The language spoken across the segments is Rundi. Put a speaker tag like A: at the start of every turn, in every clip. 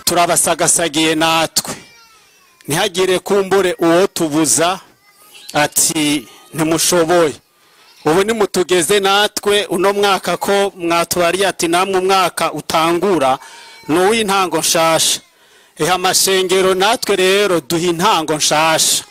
A: Turabasagasagiye natwe, ntihagire kumbure uwo tubuza ati ntimushoboye. Ubu nimutugeze natwe uno mwaka ko mwatubariye ati namwe umwaka utangura ni uw'intango nshasha. Eha amashengero natwe rero duha intango nshasha,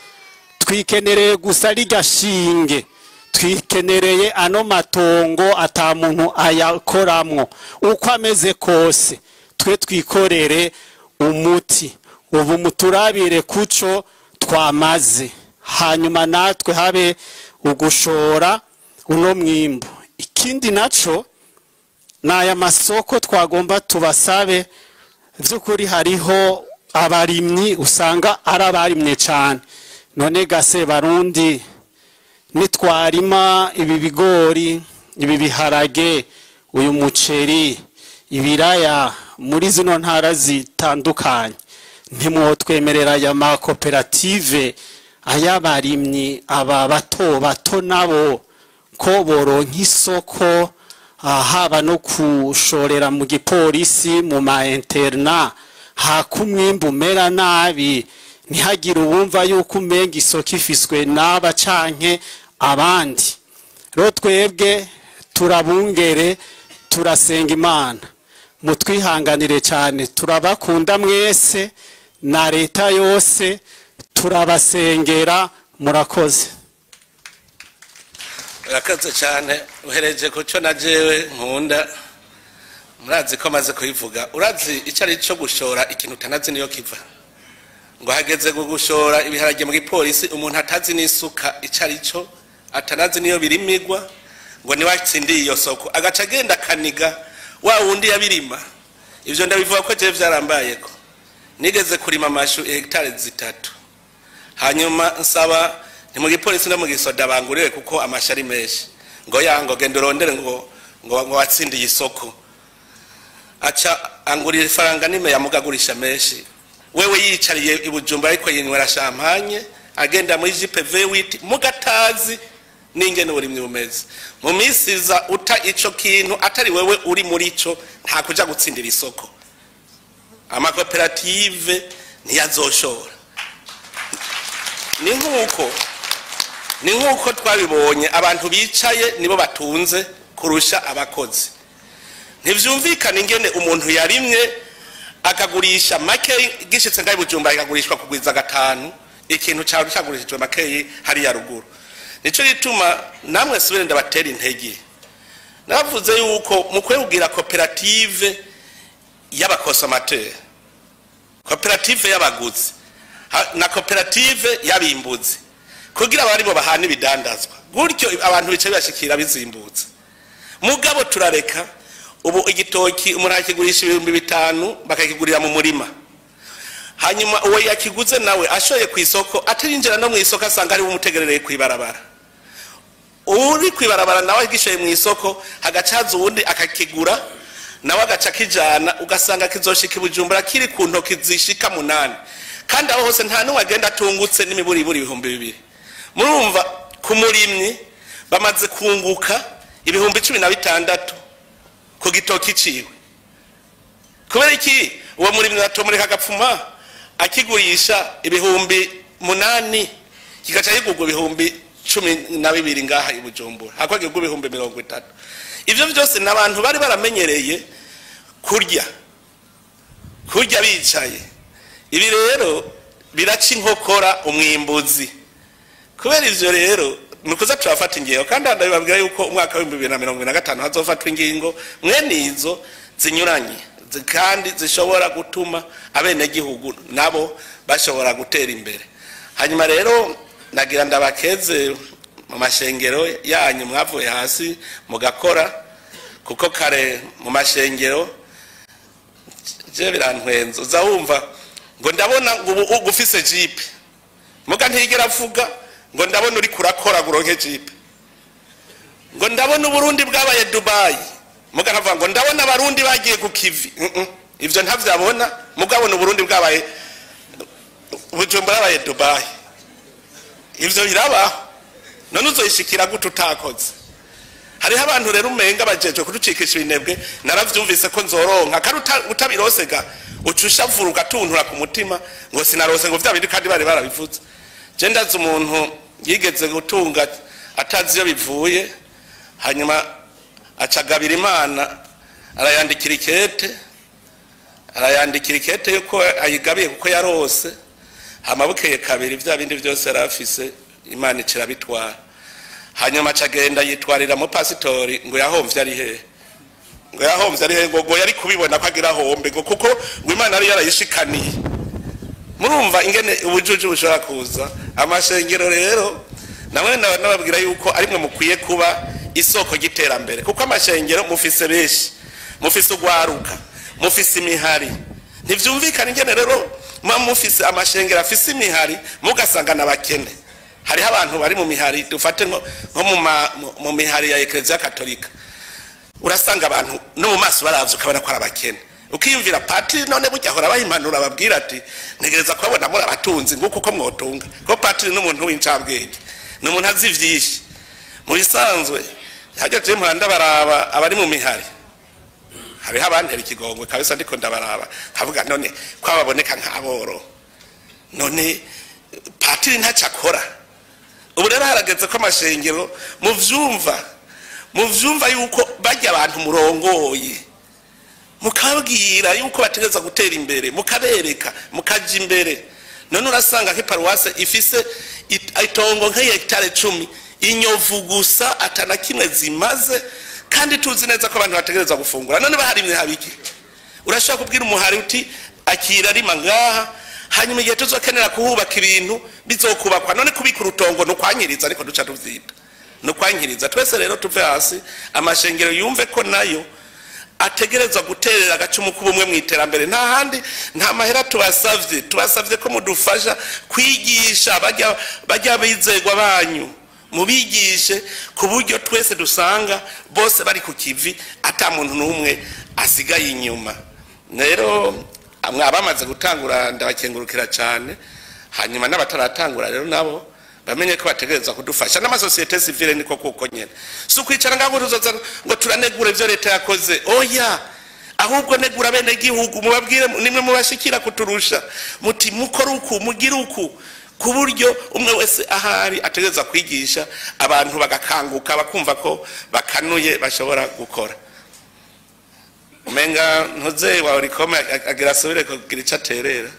A: twikenereye gusa rigashinge, twikenereye ano matongo ata muntu ayakoramwo uko ameze kose, twe twikorere umuti. Ubu muturabire kuco twamaze, hanyuma natwe habe ugushora uno mwimbu. Ikindi naco naya masoko twagomba tubasabe, vy'ukuri hariho abarimyi usanga ari abarimye cane. None gase Barundi, nitwarima ibi bigori, ibi biharage, uyu muceri, ibiraya muri zino ntara zitandukanye, ntimwotwemerera aya makoperative ay'abarimyi aba bato bato nabo ko boronka isoko, haba no kushorera mu gipolisi, mu ma interna, hakumwimbu umera nabi, ntihagire uwumva yuko umenga isoko ifiswe n'aba canke abandi. Rero twebwe turabungere, turasenga Imana, mutwihanganire cyane, turabakunda mwese na leta yose, turabasengera. Murakoze.
B: Urakoze cyane, uhereje ku cyo na jewe nkunda. Murazi ko maze kubivuga, urazi icyo ari cyo gushora ikintu utanazi niyo kiva. Ngo hageze gushora ibiharage mu gipolisi, umuntu atazi n'isuka icyo ari cyo, atanazi niyo birimigwa, ngo niwe atsindiye iyo soko, agaca agenda akaniga wa wundi yabirima. Ivyo ndabivuga ko jewe vyarambayeko. Nigeze kurima amashu hegitari 3, hanyuma nsaba ni mu gipolisi no mu gisoda banguriwe kuko amashu ari menshi, ngo yango genda urondere ngo ngo watsindiye isoko. Aca angurira ifaranga nime yamugagurisha menshi, wewe yicariye i Bujumbura ariko yinywera champagne, agenda muri JPV witi mugatazi n'ingene uburimyi bumeze. Mu minsi iza uta ico kintu atari wewe uri muri ico, nta kuja gutsindira isoko. Amakoperative ntiyazoshora. Ni nkuko twabibonye, abantu bicaye nibo batunze kurusha abakozi. Ntivyumvikana ingene umuntu yarimye akagurisha make gishitse ngaho i Bujumbura ikagurishwa kugwiza 5, ikintu cyawe cyagurishijwe make hariya ruguru. Nico gituma namwe subire ndabatera intege. Navuze yuko mukwiye kugira koperative y'abakonsomateur, koperative y'abaguzi na koperative y'abimbuzi, kugira abaribo bahana ibidandazwa, gutyo abantu bice bashikira bizimbutse. Mugabo turareka ubu igitoki umuntu akigurisha 5000 bakakigurira mu murima, hanyuma uwo yakiguze nawe ashoye ku isoko, atarinjira no mu isoko asanga ari umutegerereye kwibarabara. Uri kwibarabara nawe agishoye mu isoko, hagacaza uwundi akakigura nawe agaca kijana, ugasanga kizoshika i Bujumbura kiri ku ntoki zishika 8, kandi aho hose nta n'umwe agenda atungutse n'imiburiburi 2000. Murumva ku murimyi bamaze kunguka 16,000 ku gitoki ciwe. Kubera iki uwo murimyi atomureka agapfuma akigurisha 8,000, kigaca kigurwa 12,000 ngaha i Bujumbura, hako kigurwa 30,000. Ivyo vyose n'abantu bari baramenyereye kurya bicaye. Ibi rero biraca inkokora umwimbuzi. Kubera ivyo rero nukuza turafata ingingo, kandi ndabibabwira yuko umwaka wa 2025 hazofatwa ingingo mwene izo zinyuranye, kandi zishobora gutuma abenegihugu nabo bashobora gutera imbere. Hanyuma rero nagira ndabakeze mu mashengero yanyu mwavuye hasi mugakora, kuko kare mu mashengero je birantwenza, uza wumva ngo ndabona ngo ubu ufise jeep, muga ntigera avuga ngo ndabona uri kurakora guronke jeep, ngo ndabona Uburundi bwabaye Dubai, muga nkavuga ngo ndabona abarundi bagiye ku kivi. Ivyo ntavyabona, mugabona Uburundi bwabaye Bujumbura baye Dubai. Ivyo birabaho. None uzoyishikira gute utakoze? Hariho abantu rero umenga bajeje kuducikisha ibinebwe, naravyumvise ko nzoronka, kandi utabirosega uca ushavura ugatuntura ku mutima ngo sinarose, ngo vya bindi kandi bari barabivuze. Je ndazi umuntu yigeze gutunga atazi iyo bivuye, hanyuma acagabira Imana, arayandikira ikete, arayandikira ikete yuko ayigabiye kuko yarose. Hama bukeye kabiri vya bindi vyose yarafise Imana icirabitwara. Hanyuma acagenda yitwarira mu pasitori ngo yahomvye ari hehe, ngo yahomvye ari hehe, ngo yari kubibona ko agira hombe, ngo kuko ngo Imana yari yarayishikaniye. Murumva ingene ubujuju bushobora kuza. Amashengero rero namwe nababwira yuko arimwe mukwiye kuba isoko ry'iterambere, kuko amashengero mufise benshi, mufise ugwaruka, mufise imihari. Ntivyumvikana ingene rero muba mufise amashengero afise imihari mugasanga n'abakene. Hariho abantu bari mu mihari, dufate nko mu mihari ya Eklezia Katolika, urasanga abantu no mu maso baravye ukabona ko ari abakene. Ukiyumvira patiri none burya ahora abaha babwira ati ntegereza kubabona muri abatunzi nguko uko mwotunga, ko patiri n'umuntu w'incabwenge, ni umuntu azi vyinshi. Mu bisanzwe hajya je mpora ndabaraba abari mu mihari, hariho abantera ikigongwe kabisa, ndiko ndabaraba nkavuga none ko baboneka nk'aboro, none patiri ntacyo akora. Ubu rero harageze ko amashengero muvyumva yuko bajya abantu murongoye, mukabwira yuko bategereza gutera imbere, mukabereka, mukaja imbere. None urasanga nk'iparuwase ifise itongo nk'hegitare 10 inyovu gusa atana kimwe zimaze, kandi tuzi neza ko abantu bategereza gufungura. None baharimye habiki? Urashobora kubwira umuhari uti akira rima ngaha, hanyuma igihe tuzokenera kuhubaka ibintu bizokubakwa. None kubika urutongo no kwanyiriza, ariko duca tuvyita no kwanyiriza. Twese rero tuve hasi, amashengero yumve ko nayo ategerezwa guterera agacumu k'ubumwe mu iterambere. Nta handi, nta mahera tubasavye, tubasavye ko mudufasha kwigisha bajya bizegwa banyu, mubigishe ku buryo twese dusanga bose bari ku kivi, ata muntu n'umwe asigaye inyuma. Rero abamaze gutangura ndabakengurukira cyane, hanyuma n'abataratangura rero nabo bamenye ko bategereza kudufasha. N'amasosiyete sivile niko kuko nyene, si ukwicara ngaho tuzoza ngo turanegura ivyo leta yakoze, oya, ahubwo negura bene gihugu, mubabwire nimwe mubashikira kuturusha, muti mukore uku, mugire uku, ku buryo umwe wese ahari ategereza kwigisha abantu bagakanguka, bakumva ko bakanuye bashobora gukora. Umenga ntuze wa urikome agira asubire kugira ico aterera.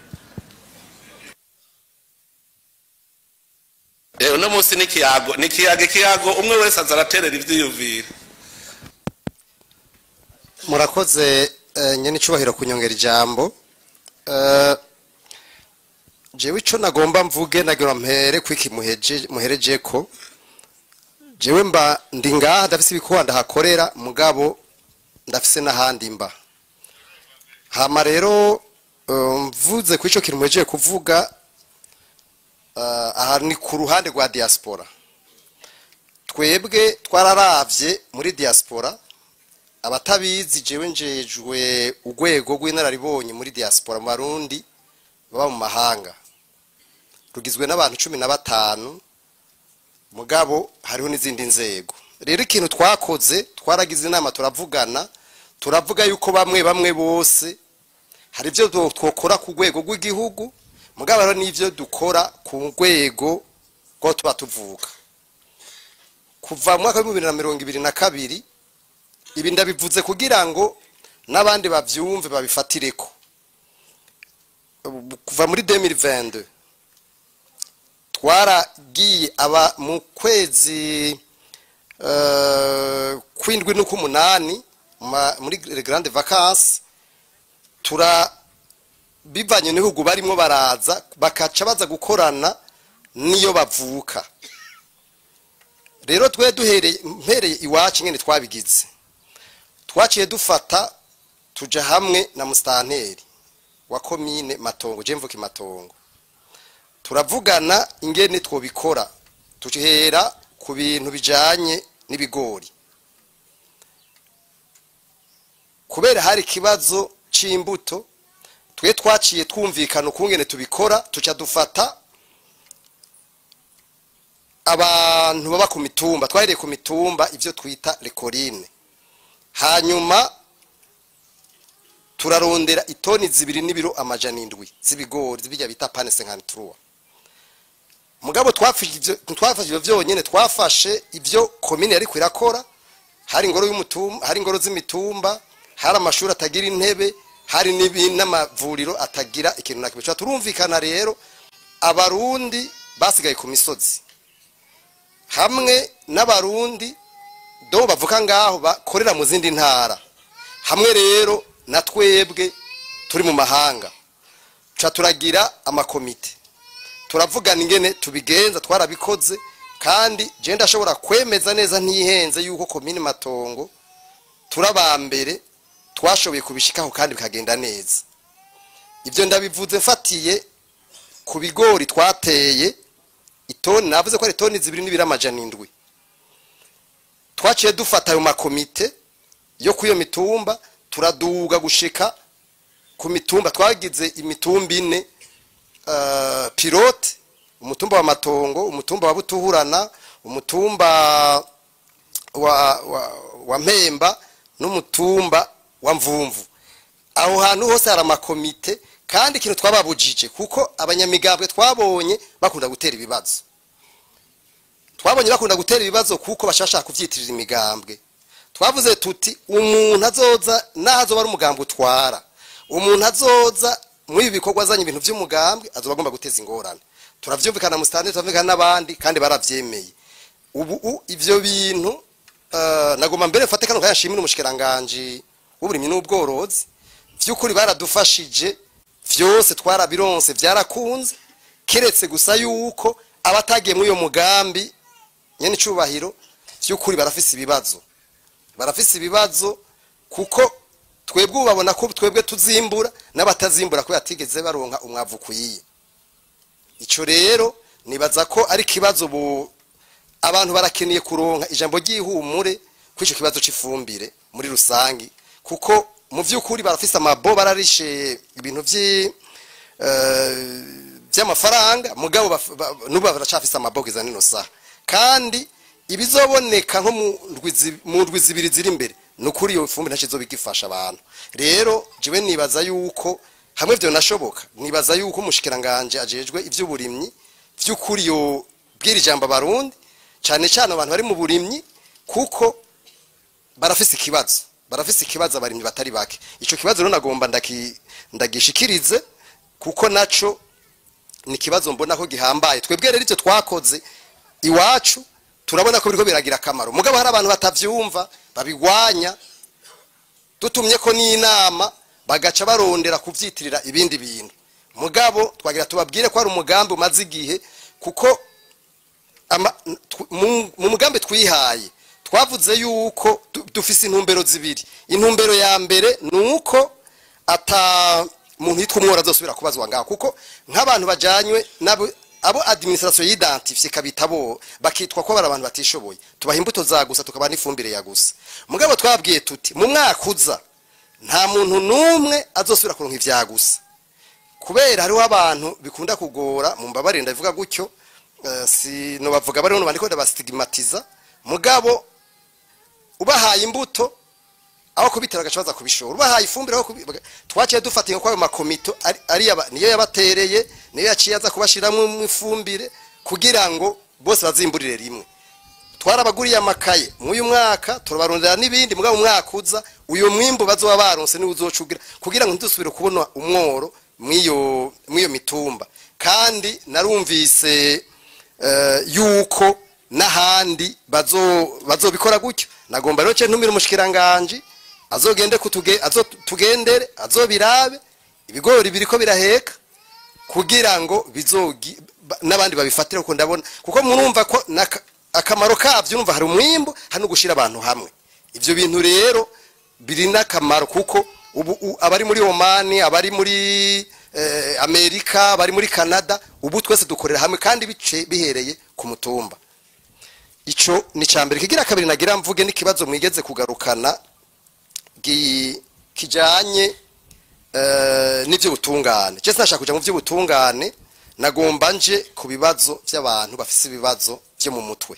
B: Uno munsi n'ikiyago, n'ikiyago, ikiyago umwe wese azaraterera ivyiyumviro.
C: Murakoze nyene icubahiro kunyongera ijambo. Jewe ico nagomba mvuge nagira mpere kwiki muherejeko. Jewe mba ndi ngaha ndafise ibikorwa ndahakorera, mugabo ndafise n'ahandi mba. Hama rero mvuze kwico kintu muhejeje kuvuga, aha ni ku ruhande rwa diaspora. Twebwe twararavye muri diaspora, abatabizi jewe njejwe urwego rw'inararibonye muri diaspora mu Barundi baba mu mahanga, rugizwe n'abantu 15, mugabo hariho n'izindi nzego. Rero ikintu twakoze, twaragize inama turavugana, turavuga yuko bamwe bamwe bose hari ivyo twokora ku rwego rw'igihugu, mugabo hariho n'ivyo dukora ku rwego rwo tuba tuvuka. Kuva mu mwaka wa 2022, ibi ndabivuze kugira ngo n'abandi bavyumve babifatireko. Kuva muri 2022 twaragiye aba mu kwezi kwindwi n'ukumunani muri grande vacances, tura bivanye n'ibihugu barimo baraza bakaca baza gukorana niyo bavuka. Rero twe duhereye mpereye iwacu nyene twabigize, twaciye dufata tuja hamwe na mustanteri wa komine Matongo, je mvuka Matongo, turavugana ingene twobikora, tucihera ku bintu bijanye n'ibigori. Kubera hari kibazo c'imbuto, twe twaciye twumvikana ukungene tubikora, tuca dufata abantu baba ku mitumba, twahereye ku mitumba ivyo twita lekorine, hanyuma turarondera itoni 2 n'ibiro 700 z'ibigori z'ibijya bita pane 53. Mugabo twafashe ivyo vyonyene, twafashe ivyo komine yari kwirakora, hari ingoro y'umutumba, hari ingoro z'imitumba, hari amashuri atagira intebe, hari n'amavuriro atagira ikintu na kimwe. Turumvikana rero abarundi basigaye ku misozi hamwe n'abarundi do bavuka ngaho bakorera mu zindi ntara, hamwe rero na twebwe turi mu mahanga, ca turagira amakomite, turavugana ingene tubigenza, twarabikoze. Kandi je ndashobora kwemeza neza ntihenze yuko komine Matongo turabambere twashoboye kubishikaho kandi bikagenda neza. Ibyo ndabivuze mfatiye ku bigori twateye itoni, navuze ko ari toni 2 n'ibiro 700. Twaciye dufata ayo makomite yo kuyo mitumba, turaduga gushika ku mitumba, twagize imitumba 4 pilote, umutumba wa Matongo, umutumba wa Butuhurana, umutumba wa Mpemba n'umutumba wa Mvumvu. Aho hantu hose hari amakomite, kandi ikintu twababujije kuko abanyamigambwe twabonye bakunda gutera ibibazo, twabonye bakunda gutera ibibazo kuko bashashaka kuvyitirira imigambwe. Twavuze tuti umuntu azoza naho azoba ari umugambwe utwara, umuntu azoza muri ibi bikorwa azanye ibintu vy'umugambwe azoba agomba guteza ingorane. Turavyumvikana mu stande, turavyumvikana n'abandi kandi baravyemeye. Ubu ivyo bintu nagomba mbere mfate kano kayashimira umushikiranganje w'uburimyi n'ubworozi, vy'ukuri baradufashije vyose, twarabironse vyarakunze, keretse gusa yuko abatagiye muri uyo mugambi nyene icubahiro vy'ukuri barafise ibibazo, barafise ibibazo kuko twebwe ubabona ko twebwe tuzimbura n'abatazimbura ko yatigeze baronka umwavu kuyiye. Ico rero nibaza ko ari kibazo abantu barakeneye kuronka ijambo ry'ihumure kwico kibazo c'ifumbire muri rusangi, kuko mu vy'ukuri barafise amabo, bararishe ibintu vy'amafaranga, mugabo nuba baracafise amabo kugeza nino saha. Kandi ibizoboneka nko mu ndwi zibiri ziri imbere nukuri iyo fumbire ntaco bigifasha abantu. Rero jewe nibaza yuko hamwe vyo nashoboka, nibaza yuko umushikiranganje ajejwe ivy'uburimyi vy'ukuri yo bwira ijambo abarundi, cyane cyane abantu bari mu burimyi, kuko barafise ikibazo, barafise ikibazo abarimyi batari bake. Ico kibazo rero nagomba ndagishikirize kuko naco ni kibazo mbona ko gihambaye. Twebwe rero ivyo twakoze iwacu turabona ko biriko biragira akamaro, mugabo hari abantu batavyumva babigwanya, dutumye ko n'inama bagaca barondera kuvyitirira ibindi bintu. Mugabo twagira tubabwire ko ari umugambi umaze igihe, kuko mu mugambi twihaye twavuze yuko dufise intumbero zibiri. Intumbero ya mbere nuko ata muntu yitwa umwora azosubira kubazwa ngaho, kuko nk'abantu bajanywe nabo abo administration y'identifie kabitabo bakitwa ko bari abantu batishoboye, tubaha imbuto za gusa tukaba n'ifumbire ya gusa. Mugabo twabwiye tuti mu mwaka uza nta muntu numwe azosubira kuronka ivya gusa, kubera hariho abantu bikunda kugora, mu mbabarire ndavuga gutyo, si no bavuga bari no bandiko ndabastigmatiza, mugabo ubahaye imbuto aho kubitera gacabaza kubishora, ubahaye ifumbire aho twaciye dufata ko ayo makomito ari niyo yabatereye, niyo yaciye aza kubashiramwe mu ifumbire kugira ngo bose bazimburire rimwe. Twarabaguriye amakaye mu uyu mwaka, turabarondera n'ibindi, mugabo umwaka uza uyu mwimbo bazoba baronse ni uzocugira kugira ngo ntidusubire kubona umworo mwiyo mitumba. Kandi narumvise yuko n'ahandi bazobikora gutyo. Nagomba rero ce ntumira umushikiranganje azogende azotugendere azobirabe ibigori biriko biraheka kugira ngo bizogi n'abandi babifatire, kuko ndabona kuko murumva ko akamaro kavyo, urumva hari umwimbo hano gushira abantu hamwe. Ivyo bintu rero biri nakamaro kuko ubu abari muri Oman, abari muri Amerika, abari muri Canada, ubu twese dukorera hamwe kandi bice bihereye ku mutumba. Ico ni cambere. Kigira kabiri nagira mvuge n'ikibazo mwigeze kugarukana kijanye n'ivyo butungane. Je sinashaka kuja mu vy'ubutungane, Nagomba nje ku bibazo by'abantu bafise ibibazo byo mu mutwe.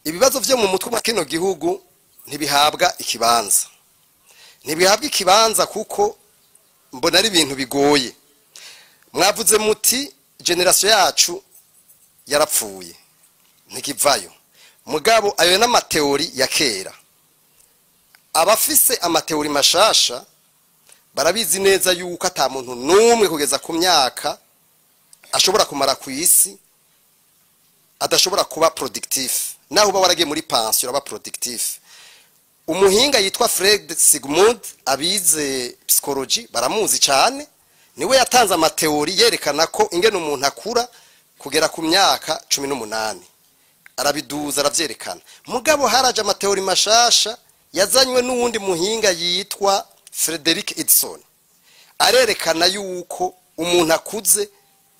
C: Ibibazo byo mu mutwe mu kino gihugu ntibihabwa ikibanza, ntibihabwa ikibanza kuko mbona ari ibintu bigoye. Mwavuze muti génération yacu yarapfuye ntikivayo, mugabo ayo n'ama théories ya kera. Abafise ama théories mashasha barabizi neza yuko ata muntu n'umwe kugeza ku myaka ashobora kumara ku isi adashobora kuba productif. Naho uba waragiye muri pension, uraba productif. Umuhinga yitwa Fred Sigmund, abize psychology baramuzi cyane, niwe yatanze ama théories yerekana ko ingene umuntu akura kugera ku myaka 18, arabiduza, aravyerekana. Mugabo haraje ama théories mashasha yazanywe n'uwundi muhinga yitwa Frederick Edison, arerekana yuko umuntu akuze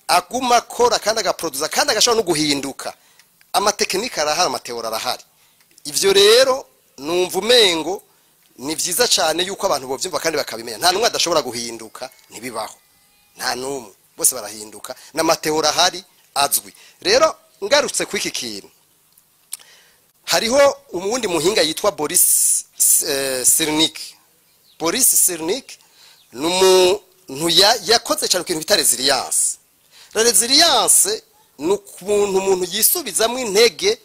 C: aguma akora kandi agaproduza kandi agashobora no guhinduka. Ama techniques arahari, ama théories arahari. Ivyo rero numva umengo ni vyiza cyane yuko abantu bovyumva kandi bakabimenya. Nta numwe adashobora guhinduka, ntibibaho, nta numwe, bose barahinduka n'ama théories ahari azwi. Rero ngarutse ku iki kintu, hariho umuwundi muhinga yitwa Boris Cyrulnik. Boris Cyrulnik ni umuntu yakoze cyane ku kintu bita résilience. La résilience ni ukuntu umuntu yisubizamo intege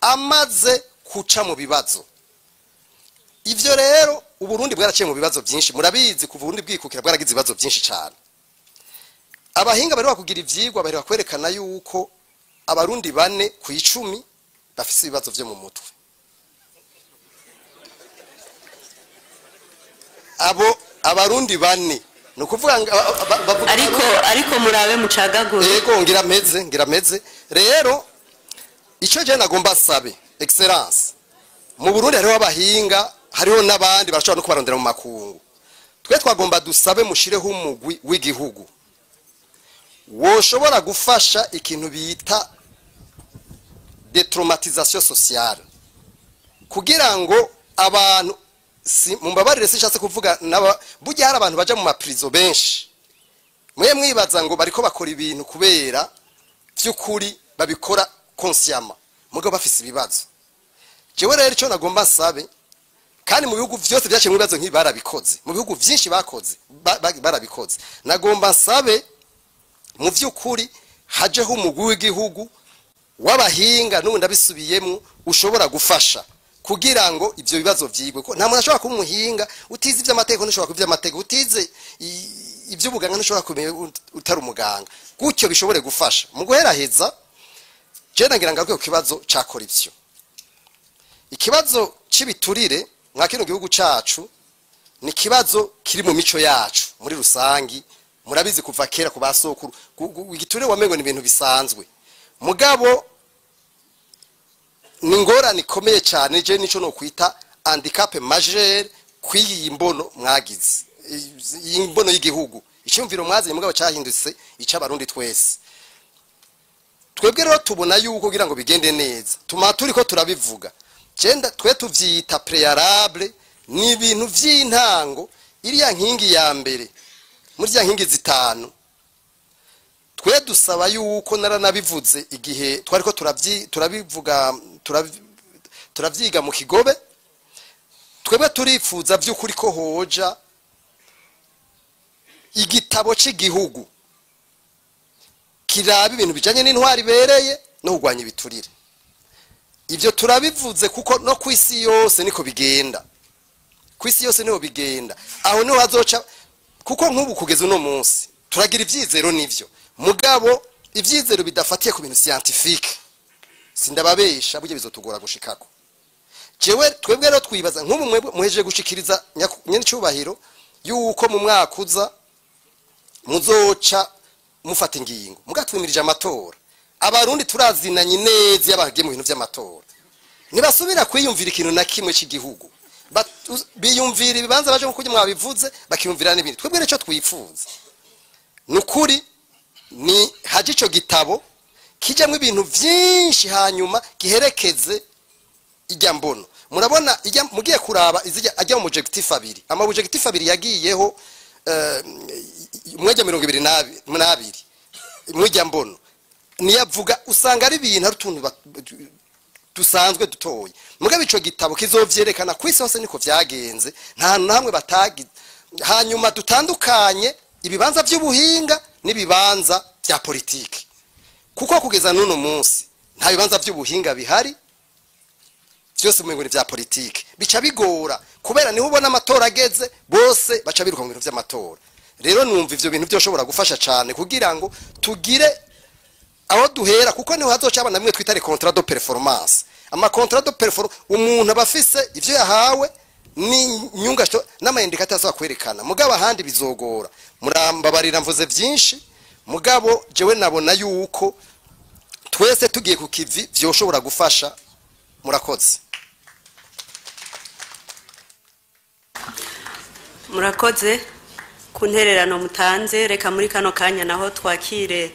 C: amaze kuca mu bibazo. Ivyo rero, Uburundi bwaraciye mu bibazo byinshi, murabizi. Kuva Uburundi bwikukira bwaragize ibibazo byinshi cyane. Abahinga bari bakugira ivyigwa, bari bakwerekana yuko Abarundi 4 ku 10 bafise ibibazo vyo mu mutwe. Abo Abarundi 4, ni ukuvuga ngo bavuga
D: Ariko murabe mucagagure.
C: Yego, ngira meze. Rero icyo je nagomba sabe, excellence, mu Burundi hariho abahinga, hariho n'abandi barashobora no kubarondera mu makungu. Twe twagomba dusabe mushireho umugwi w'igihugu woshobora gufasha ikintu bita détraumatisation sociale, kugira ngo abantu si mumbabarire, sinshatse kuvuga naba burya hari abantu baja mu ma prisons benshi mwe mwibaza ngo bariko bakora ibintu kubera vy'ukuri babikora consciemment, mugabo bafise ibibazo. Jewe rero icyo nagomba nsabe, kandi mu bihugu vyose byaciye mu bibazo nk'ibi barabikoze, mu bihugu vyinshi bakoze barabikoze, nagomba nsabe mu vy'ukuri hajeho umugwi w'igihugu w'abahinga, n'ubu ndabisubiyemo, ushobora gufasha kugira ngo ivyo bibazo vyigwe, ko nta muntu ashobora kuba umuhinga utize ivy'amategeko, ntushobora kuba ivy'amategeko utize ivy'ubuganga, ntushobora kumenya utari umuganga. Gutyo bishobore gufasha mu guheraheza. Je nagira ngaruke ku kibazo ca corruption, ikibazo c'ibiturire mwa kino gihugu cacu. Ni ikibazo kiri mu mico yacu muri rusangi, murabizi, kuva kera ku basokuru igiturire wamengo ni ibintu bisanzwe, mugabo ni ingorane ikomeye cyane. Je nico no kwita handicap majeur kw'iyi mbono mwagize, iyi mbono y'igihugu, icyumviro mwazanye mugabo cyahindutse ic'Abarundi twese. Twebwe rero tubona yuko kugira ngo bigende neza, tuma turiko turabivuga genda, twe tuvyita préalable, ni ibintu vy'intango. Iriya nkingi ya mbere muri zya nkingi zitanu, twe dusaba yuko, naranabivuze igihe twariko turabivuga, turavyiga mu Kigobe, twebwe turifuza vy'ukuri ko hoja igitabo c'igihugu kiraba ibintu bijanye n'intwari ibereye no kurwanya ibiturire. Ivyo turabivuze kuko no ku isi yose niko bigenda, ku isi yose niho bigenda. Aho niho hazoca, kuko nk'ubu kugeza uno munsi turagira ivyizero nivyo, mugabo ivyizero bidafatiye ku bintu scientifique, sindababesha, burya bizotugora gushikako. Jewe twebwe rero twibaza nk'ubu mwebwe muhejeje gushikiriza, nyenicubahiro, yuko mu mwaka uza muzoca mufata ingingo, mugatwimirije amatora. Abarundi turazinanye neza, iyo bagiye mu bintu vy'amatora ntibasubira kwiyumvira ikintu na kimwe cy'igihugu. Biyumvira ibibanza baje nkuko mwabivuze, bakiyumvira n'ibindi. Twebwe nicyo twifuza, ni ukuri, ni haje ico gitabo kijamwo ibintu vyinshi, hanyuma giherekeze ijya mbono. Murabona ijya mugiye kuraba izijya ajya mu objectif abiri, ama objectif abiri yagiyeho, umwanya 22. Mujya mbono niyavuga usanga ari ibintu ari utuntu dusanzwe dutoye, mugabo ico gitabo kizovyerekana kwisi hose niko vyagenze, nta namwe batagize. Hanyuma dutandukanye ibibanza by'ubuhinga n'ibibanza bya politiki, kuko kugeza n'uno munsi nta bibanza by'ubuhinga bihari, byose mu bintu bya politiki bica bigora, kubera niho ubona amatora ageze bose baca biruka mu bintu by'amatora. Rero numva ivyo bintu byoshobora gufasha cyane kugira ngo tugire aho duhera, kuko niho hazoca abana bimwe twita les contrats de performance. Ama contrat de performance umuntu abafise ivyo yahawe ni nyunga n'amayindikata asaba kwerekana, mugabo ahandi bizogora. Murambabarira mvuze byinshi, mugabo jewe nabona yuko twese tugiye ku kivi vyoshobora gufasha. Murakoze.
D: Murakoze ku ntererano mutanze. Reka muri kano kanya naho twakire,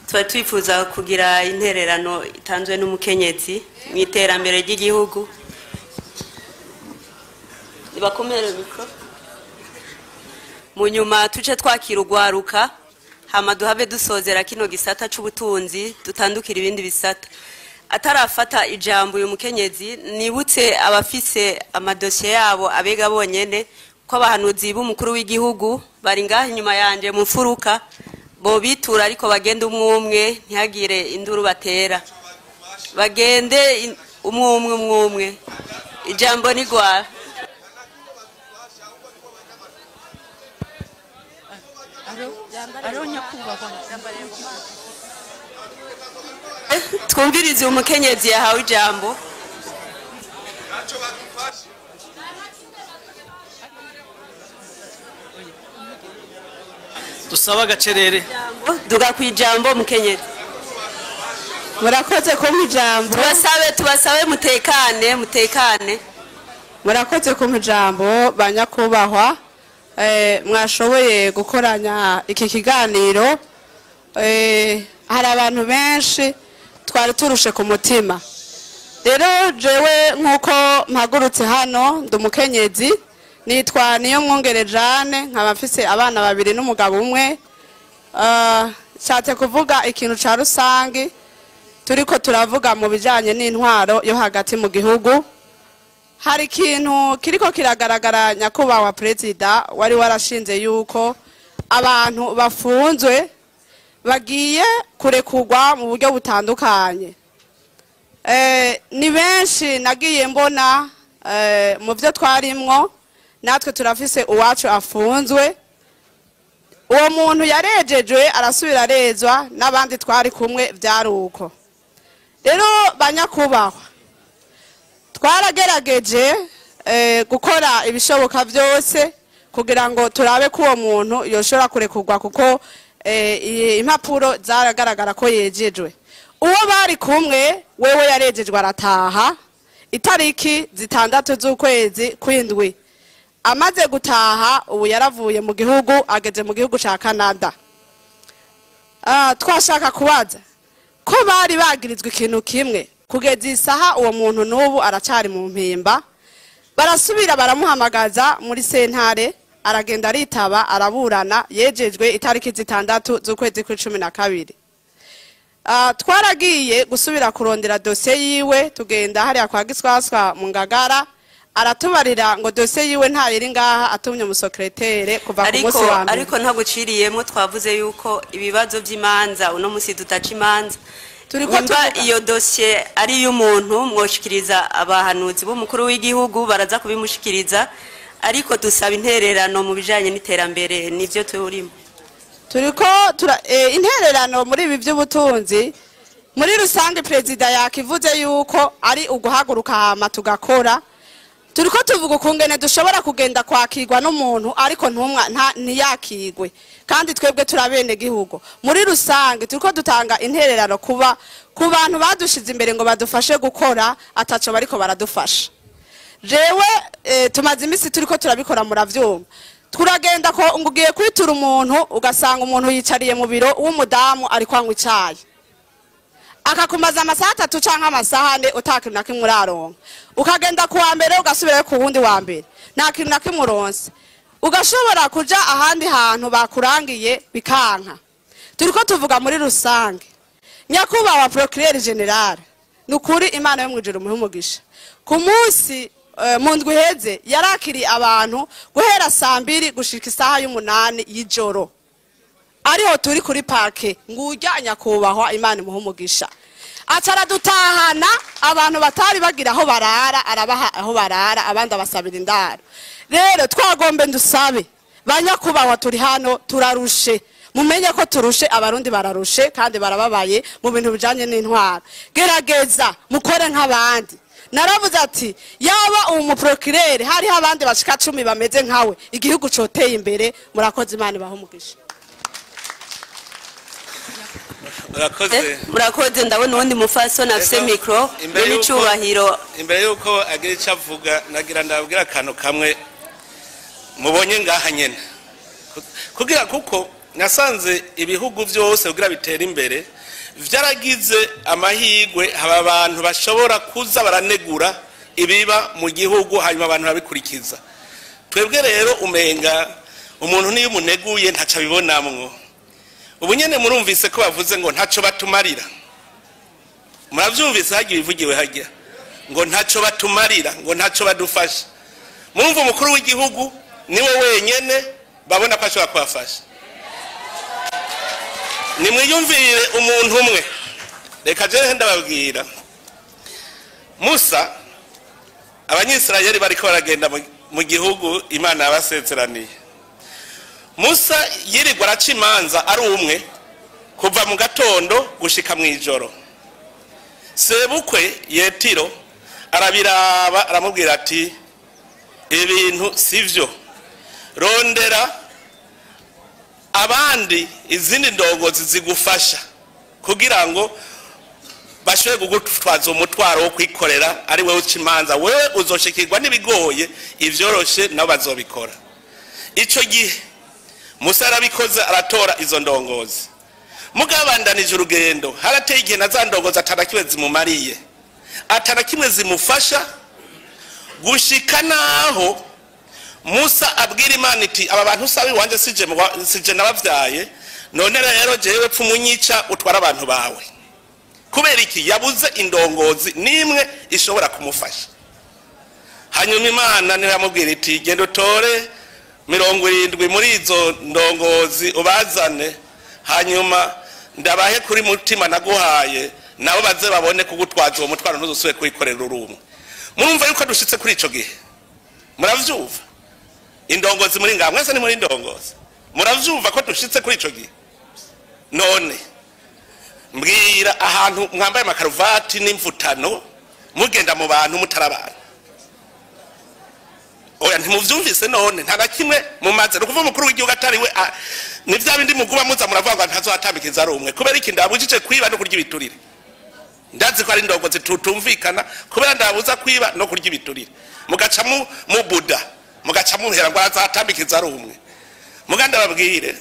D: tuba twifuza kugira intererano itanzwe n'umukenyezi mu iterambere ry'igihugu. Nibakomere mikro. Mu nyuma tuce twakira ugwaruka, hama duhave dusozera kino gisata c'ubutunzi, dutandukira ibindi bisata. Atarafata ijambo uyu mukenyezi, nibutse abafise amadosiye yabo abega bonyene ko abahanuzi b'umukuru w'igihugu bari ngaha inyuma yanje mu mfuruka, bo bitura ariko bagende umwe ntihagire induru batera, bagende umwe umwe. Ijambo ni gwa twumvirize umukenyezi yahawe ijambo.
E: Dusaba gacerere
D: duga kwijambo mukenyezi.
F: Murakoze ko mujambo.
D: Tubasabe mutekane mutekane.
F: Murakoze ko mujambo banyakubahwa. Mwashoboye gukoranya iki kiganiro. Hari abantu benshi twari turushe ku mutima. Rero jewe nkuko mpagurutse hano ndi umukenyezi, nitwa niyo mwongere Jane, nkaba mfise abana babiri n'umugabo umwe. Nshatse kuvuga ikintu ca rusangi turiko turavuga mu bijanye n'intwaro yo hagati mu gihugu. Hari ikintu kiriko kiragaragara nyakubahwa perezida wari warashinze yuko abantu bafunzwe bagiye kurekurwa mu buryo butandukanye. Ni benshi nagiye mbona mu byo twarimwo, natwe turafise uwacu afunzwe. Uwo muntu yarejejwe arasubira arezwa n'abandi twari kumwe byaruko. Rero banyakubahwa, twaragerageje gukora ibishoboka byose kugira ngo turabe ko uwo muntu yoshobora kurekurwa, kuko impapuro zaragaragara ko yejejwe. Uwo bari kumwe wewe yarejejwe arataha itariki 6 z'ukwezi kw'indwi. Amaze gutaha ubu yaravuye mu gihugu ageze mu gihugu ca Canada. Twashaka kubaza ko bari bagirizwe ikintu kimwe, kugeza isaha uwo muntu n'ubu aracari mu mpimba. Barasubira baramuhamagaza muri sentare, aragenda aritaba araburana, yejejwe itariki 6 z'ukwezi kw'icumi na kabiri. Twaragiye gusubira kurondera dosiye yiwe, tugenda hariya kwa Giswaswa mu Ngagara, aratubarira ngo dosiye yiwe ntayiri ngaha, atumye umusekretere kuva ku munsi wa mbere.
D: Ariko ntaguciriyemwo, twavuze yuko ibibazo by'imanza uno munsi tutaca imanza. Nimba iyo dosiye ari y'umuntu mwoshikiriza abahanuzi b'umukuru w'igihugu baraza kubimushikiriza, ariko dusaba intererano mu bijanye n'iterambere nivyo turimo.
F: Turiko intererano muri ibi by'ubutunzi muri rusange perezida yakivuze yuko ari uguhaguruka hama tugakora. Turiko tuvuga ukungene dushobora kugenda kwakirwa n'umuntu ariko ntumwa ntiyakirwe, kandi twebwe turabene gihugu. Muri rusange turiko dutanga intererano kuba ku bantu badushize imbere ngo badufashe gukora, ataco bariko baradufasha. Jewe tumaze imisi turiko turabikora muravyumva. Turagenda ko ngugiye kwitura umuntu ugasanga umuntu yicariye mu biro w'umudamu ari kwanywa icayi, akakumaza amasaha 3 canke amasaha 4 utakintu na kimwe uraronka. Ukagenda ku wa mbere ugasubirayo ku wundi wa mbere, nta kintu na kimwe uronse. Ugashobora kuja ahandi hantu bakurangiye bikanka. Turiko tuvuga muri rusange. Nyakubahwa Procureur General, nukuri Imana yo mwijuru muhe umugisha. Ku munsi mu ndwi iheze yarakiriye abantu guhera saa 2 gushika isaha y'umunani y'ijoro. Ariho turi kuri parke ngurya nyakubahwa Imana imuhe umugisha. Ataradutahana abantu batari bagira aho barara, arabaha aho barara, abandi abasabira indaro. Rero twagombe ndusabe banyakubahwa turi hano turarushe. Mumenye ko turushe, abarundi bararushe kandi barababaye mu bintu bijanye n'intwaro. Gerageza mukore nk'abandi. Naravuze ati yaba uwo muprocureur hariho abandi bashika 10 bameze nkawe, igihugu coteye imbere. Murakoze, Imana ibahe umugisha.
B: Murakoze.
D: Murakoze. Ndabona uwundi mufasoni afise micro n'icubahiro.
B: Imbere yuko agira icyo avuga, nagira ndababwira akantu kamwe mubonye ngaha nyene, kugira kuko nasanze ibihugu byose kugira bitera imbere vyaragize amahirwe haba abantu bashobora kuza baranegura ibiba mu gihugu, hanyuma abantu babikurikiza. Twebwe rero umenga umuntu niyo umuneguye ntaco abibonamwo. Ubu nyene murumvise ko bavuze ngo ntaco batumarira. Muravyumvise hagiye bivugiwe hajya ngo ntaco batumarira, ngo ntaco badufasha. Murumva umukuru w'igihugu niwe wenyene babona ko ashobora kubafasha. Nimwiyumvire umuntu umwe. Reka jewe ndababwira. Musa, abanyisirayeli bariko baragenda mu gihugu Imana yabasezeraniye. Musa yirirwa araca imanza ari umwe kuva mu gatondo gushika mw'ijoro. Sebukwe Yetiro arabiraba, aramubwira ati ibintu sivyo, rondera abandi izindi ndongozi zigufasha kugira ngo bashobore kugutwaza umutwaro wo kwikorera, ari wewe uca imanza, wewe uzoshikirwa n'ibigoye, ivyoroshe nabo bazobikora. Ico gihe Musa yarabikoze, aratora izo ndongozi. Mugabandanije urugendo, harateye igihe na za ndongozi atana kimwe zimumariye, atana kimwe zimufasha, gushika naho Musa abwira Imana iti aba bantu sabi wanje sije nabavyaye, none rero jewe pfa umunyica utwara abantu bawe. Kubera iki? Yabuze indongozi nimwe ishobora kumufasha. Hanyuma Imana niyo yamubwira iti genda utore 70 muri izo ndongozi ubazane, hanyuma ndabahe kuri mutima naguhaye, nabo baze babone kugutwaza uwo mutwaro, ntuzosubire kwikorera urumwe. Murumva yuko dushitse kuri ico gihe? Muravyumva? Indongozi muri ngaha mwese ni muri indongozi, muravyumva ko dushitse kuri ico gihe? None mbwira ahantu mwambaye amakaruvati n'imvutano mugenda mu bantu mutarabana. Oya ntimuvyumvise none nta na kimwe mumaze. Ni ukuvuga umukuru w'igihugu atari we, ni vya bindi muguba muza muravuga ngo ntazohatambikiza ari umwe. Kubera iki? Ndabujije kwiba no kurya ibiturire. Ndazi ko ari indongozi tutumvikana kubera ndabuza kwiba no kurya ibiturire. Mugaca mu Buda, mugaca muhera ngo azatambikiza ari umwe. Muganda babwire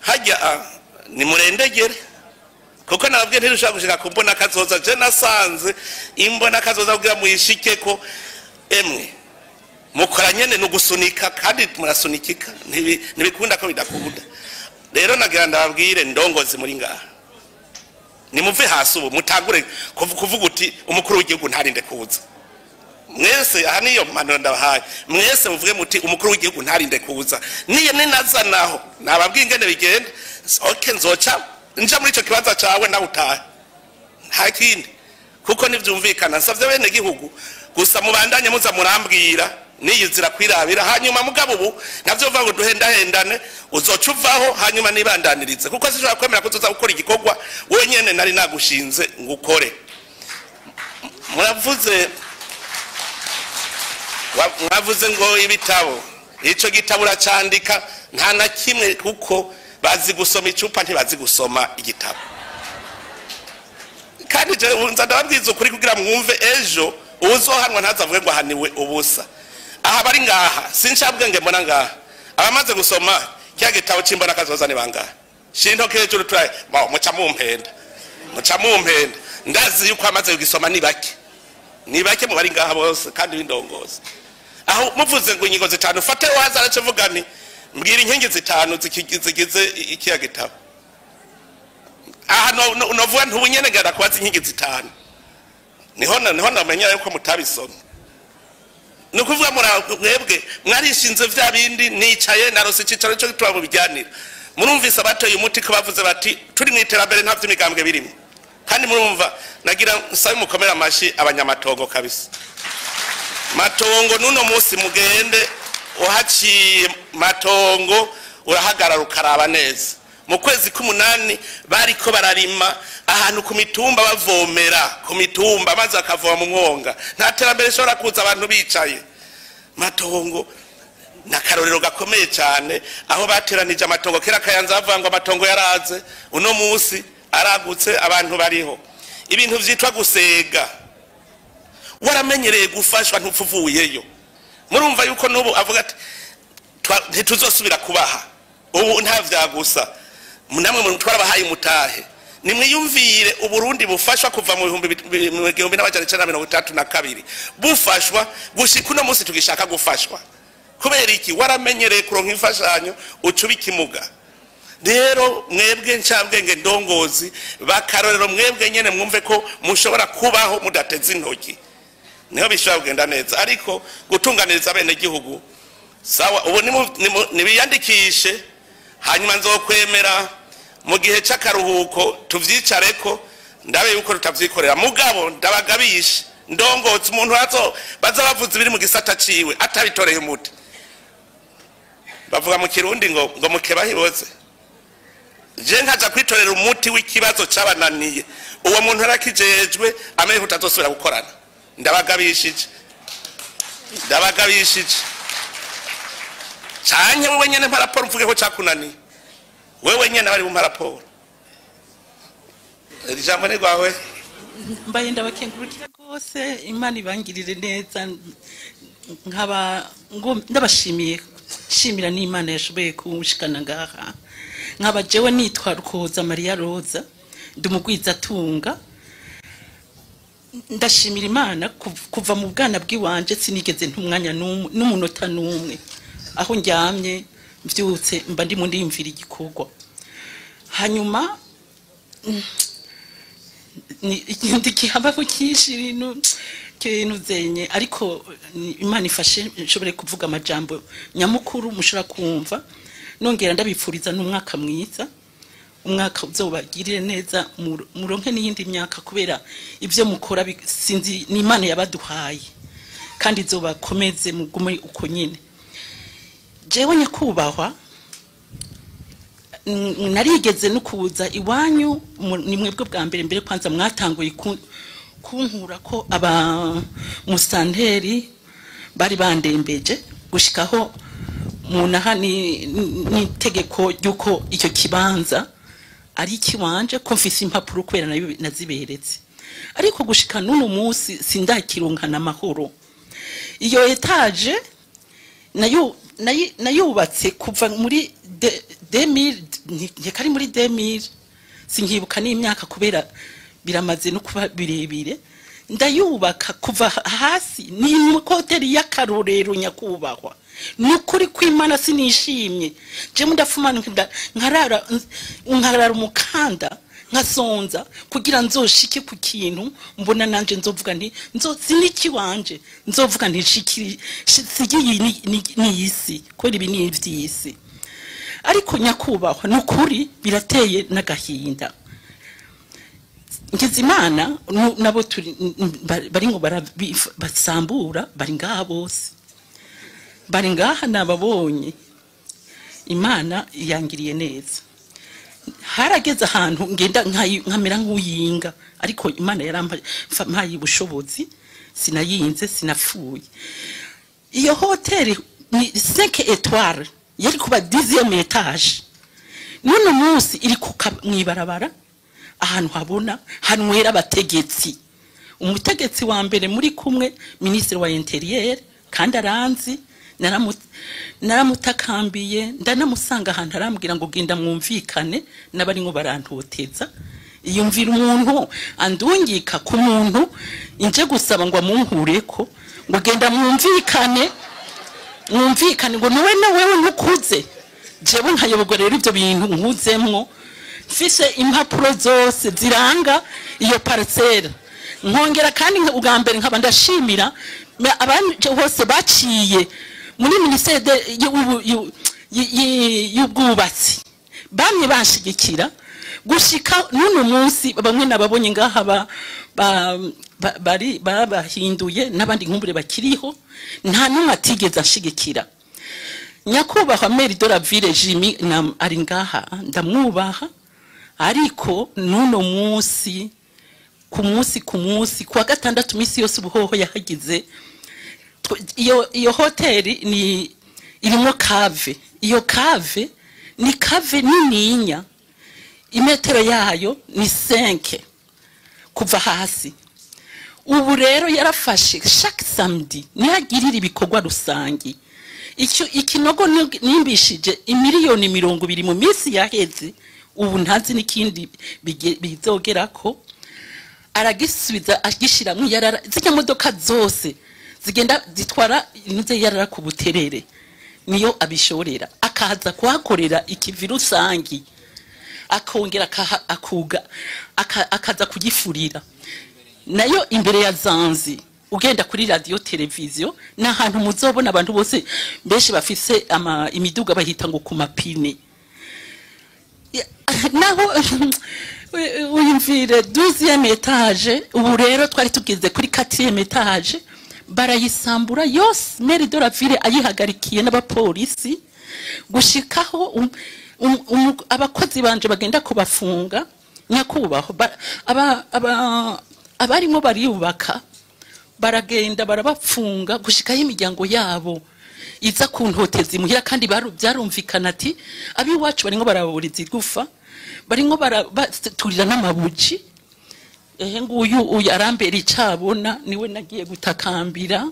B: hajya ni murendegere, kuko nababwiye ntirushaka gushika ku mbona kazoza. Je nasanze imbona kazoza kugira muyishike ko emwe mukora nyene nugusunika, kandi murasunikika, ntibikunda ko bidakunda. Rero nagira ndababwire ndongozi muri ngaha, nimuve hasi ubu mutangure kuvuga uti umukuru w'igihugu ntarinde kuza. Mwese aha niyo mpanuro ndabahaye, mwese muvuge muti umukuru w'igihugu ntarinde kuza. Niyo ninaza naho nababwiye ingene bigenda, okay nzoca nja muri ico kibanza cawe nawe utahe, nta kindi, kuko ntivyumvikana. Nsavye bene gihugu gusa mubandanye muza murambwira niyizira kwirabira, hanyuma mugabo ubu navyo uvuga ngo duhendahendane, uzoca uvaho hanyuma nibandanirize, kuko sinshobora kwemera ko uzoza gukora igikorwa wenyene nari nagushinze ngo ukore. Mwavuze ngo ibitabo, ico gitabo uracandika nta na kimwe, kuko bazi gusoma icupa ntibazi gusoma igitabo. Kandi je nza ndababwiza ukuri kugira mwumve, ejo uzohanwa ntazavuge ngo ahaniwe ubusa. Aha bari ngaha sincabwenge mbona ngaha abamaze gusoma kya gitabo cimbona kazoza ni bangaha? Shintoke hejuru turaye muca mumpenda, muca mumpenda. Ndazi yuko amaze kugisoma ni bake, ni bake mu bari ngaha bose kandi b'indongozi. Aho muvuze ngo ingingo zitanu, fate waza aracavuga ni mbwira inkingi zitanu zigize ikiya gitabo. Aha novuga ntubunyene ngara kubaza inkingi zitanu. Niho namenya yuko mutabisomye. Nukuvuga mwebwe mwarishinze vya bindi, nicaye narose icicaro cyo gitwa mu bijyanira. Murumvise abatoye umuti ko bavuze bati turi mu iterambere nta vy'imigambwe birimo. Kandi murumva nagira nsabe mukomera amashi abanyamatongo kabisa. Matongo nuno munsi mugende uhaciye matongo urahagarara ukaraba neza. Mu kwezi k'umunani bariko bararima ahantu ku mitumba, bavomera ku mitumba maze akavoma mu mwonga. Nta terambere rishobora kuza abantu bicaye. Matongo na karorero gakomeye cyane, aho bateranije amatongo kera Kayanza bavuga ngo amatongo yaraze, uno munsi aragutse abantu bariho. Ibintu vyitwa gusega, waramenyereye gufashwa ntupfuvuyeyo. Murumva yuko nubu avuga ati ntituzosubira kubaha ubu nta vyagusa, namwe twarabahaye umutahe. Nimwiyumvire Uburundi bufashwa kuva mu 1932 bufashwa gushika uno munsi tugishaka gufashwa. Kubera iki? Waramenyereye kuronka imfashanyo ucuba ikimuga. Rero mwebwe ncabwenge ndongozi bakarorero, mwebwe nyene mwumve ko mushobora kubaho mudateze intoki, niho bishobora kugenda neza. Ariko gutunganiriza bene gihugu sawa, ubu nibiyandikishe, hanyuma nzokwemera mu gihe c'akaruhuko tuvyicareko ndabe yuko tutavyikorera. Mugabo ndabagabishe ndongotse umuntu azo baza bavuze ibiri mu gisata ciwe atabitoreye umuti. Bavuga mu Kirundi ngo mukeba hiboze. Je nkaja kwitorera umuti w'ikibazo cabananiye, uwo muntu arakijejwe amenye kutazosubira gukorana. Ndabagabishije, ndabagabishije. Canke wewe nyene mpa raporo mvuge ko cakunaniye. Wewe nyene bari mu raporo. Ijambo ni gwawe.
E: Mbaye ndabakengurukira gose, Imana ibangirire neza, nkaba ndabashimiye, shimira n'Imana yashoboye kunshikana ngaha. Nkaba jewe nitwa Rukoza Maria Roza, ndi umugwiza tunga. Ndashimira Imana kuva mu bwana bw'iwanje sinigeze ntumwanya n'umunota n'umwe. Aho ndyamye mvyutse mba ndimo ndiyumvira igikorwa. Hanyuma ndikihabaho cyinshi ibintu kintu zenye, ariko Imana ifashe nshobore kuvuga amajambo nyamukuru mushobora kumva. Nongera ndabipfuriza n'umwaka mwiza, umwaka uzobagirire neza, muronke n'iyindi myaka, kubera ibyo mukora sinzi ni Imana yabaduhaye kandi izobakomeze mugume uko nyine. Jewe nyakubahwa narigeze no kuza iwanyu, ni mwebwe bwa mbere mbere kwanza mwatanguye kunkura ko aba musanteri bari bandembeje gushikaho munaha ni tegeko ryuko icyo kibanza ari kiwanje, ko mfise impapuro kubera naziberetse. Ariko gushika n'uno munsi sindakironkana amahoro. Iyo etage nayo nayubatse kuva muri 2000, nkeka ari muri 2000, sinkibuka n'imyaka kubera biramaze no kuba birebire. Ndayubaka kuva hasi, ni hoteli y'akarorero nyakubahwa. Nukuri kw'Imana sinishimye. Je ndafuma nkarara umukanda nkasonza kugira nzoshike ku kintu mbona nanje nzovuga nti nzo wanje nzovuga nti shikiri sigiyi ni isi, kweri ibi ni ivy'isi. Ariko nyakubahwa nukuri birateye n'agahinda. Ngizimana nabo turi bari ngo basambura bari ngaha bose, bari ngaha nababonye. Imana yangiriye neza. Harageze ahantu ngenda nkamera nk'uyinga, ariko Imana yarampaye ubushobozi, sinayinze sinapfuye. Iyo hoteli ni 5 étoiles, yari kuba 10e étage. None munsi iri mwibarabara ahantu habona hanwera abategetsi. Umutegetsi wa mbere muri kumwe ministre wa intérieur, kandi aranzi, naramutakambiye ndanamusanga ahantu arambwira ngo genda mwumvikane n'abari ngo barantoteza. Iyumvira umuntu andungika ku muntu inje gusaba ngo amunkureko ngo genda mwumvikane. Mwumvikane ngo niwe na wewe ntukuze, jewe nkayoborwa rero ibyo bintu nkuzemwo, mfise impapuro zose ziranga iyo parcelle. Nkongera kandi ubwa mbere nkaba ndashimira abandi bose baciye muri ministère y'ubwubatsi, bamwe banshigikira gushika n'uno munsi. Bamwe nababonye ngaha bari babahinduye, n'abandi nkumbure bakiriho, nta n'umwe atigeze anshigikira. Nyakubahwa maire de la ville Jimmy ari ngaha, ndamwubaha, ariko n'uno munsi ku munsi ku munsi kuwa gatandatu misi yose ubuhoho yahagize. Iyo hoteli ni irimo cave, iyo cave ni cave nininya, imetero yayo ni 5 kuva hasi. Ubu rero yarafashe chaque samedi nihagirira ibikorwa rusangi. Icyo ikinogo nimbishije imiliyoni 20 mu minsi yaheze, ubu ntazi n'ikindi bizogerako, aragisubiza agishiramwe yarara. Zijya modoka zose zigenda zitwara inuze yarara ku Buterere niyo abishorera, akaza kuhakorera ikivi rusangi, akongera akuga akaza kugifurira nayo imbere ya Zanzi. Ugenda kuri radio televiziyo n'ahantu muzobona abantu bose benshi bafise imiduga bahita ngo ku mapine. Naho uyumvire 12e étage, ubu rero twari tugeze kuri 4e étage, barayisambura yose. Maire de la ville ayihagarikiye n'abapolisi gushikaho abakozi banje bagenda kubafunga. Nyakubahwa, abarimo bariyubaka baragenda barabapfunga gushikaho imiryango yabo iza kuntoteza imuhira. Kandi byarumvikana ati abiwacu barimo baraburiza igufa, barimo baraturira n'amabuji. Ehe nguyu uyu arambera icabona, niwe nagiye gutakambira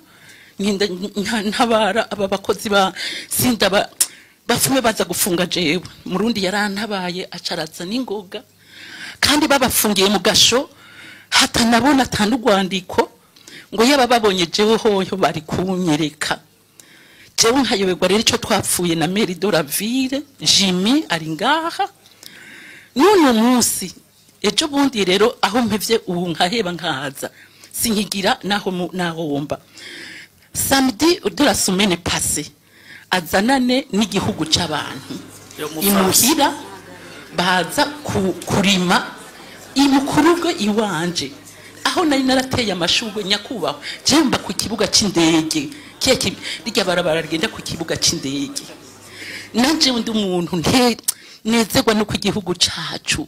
E: ntabara aba bakozi ba sinda bafume baza gufunga jewe. Murundi yarantabaye acaraza n'ingoga, kandi babafungiye mu gasho hatanabona atanurwandiko ngo yaba babonye jewe hoyo bari kunyereka. Jewe nkayoberwa rero ico twapfuye na maire de la ville Jimmy ari ngaha n'uno munsi. Ejo bundi rero aho mpevye ubu nkaheba nkahaza sinkigira naho nahomba. Samedi de la semaine passée azanane n'igihugu c'abantu imuhira baza kurima imukurubwe iwanje aho nari narateye amashurwe. Nyakubahwa, jemba ku kibuga c'indege kiye rijya barabara rigenda ku kibuga c'indege, nanje undi muntu nezerwa no ku gihugu cacu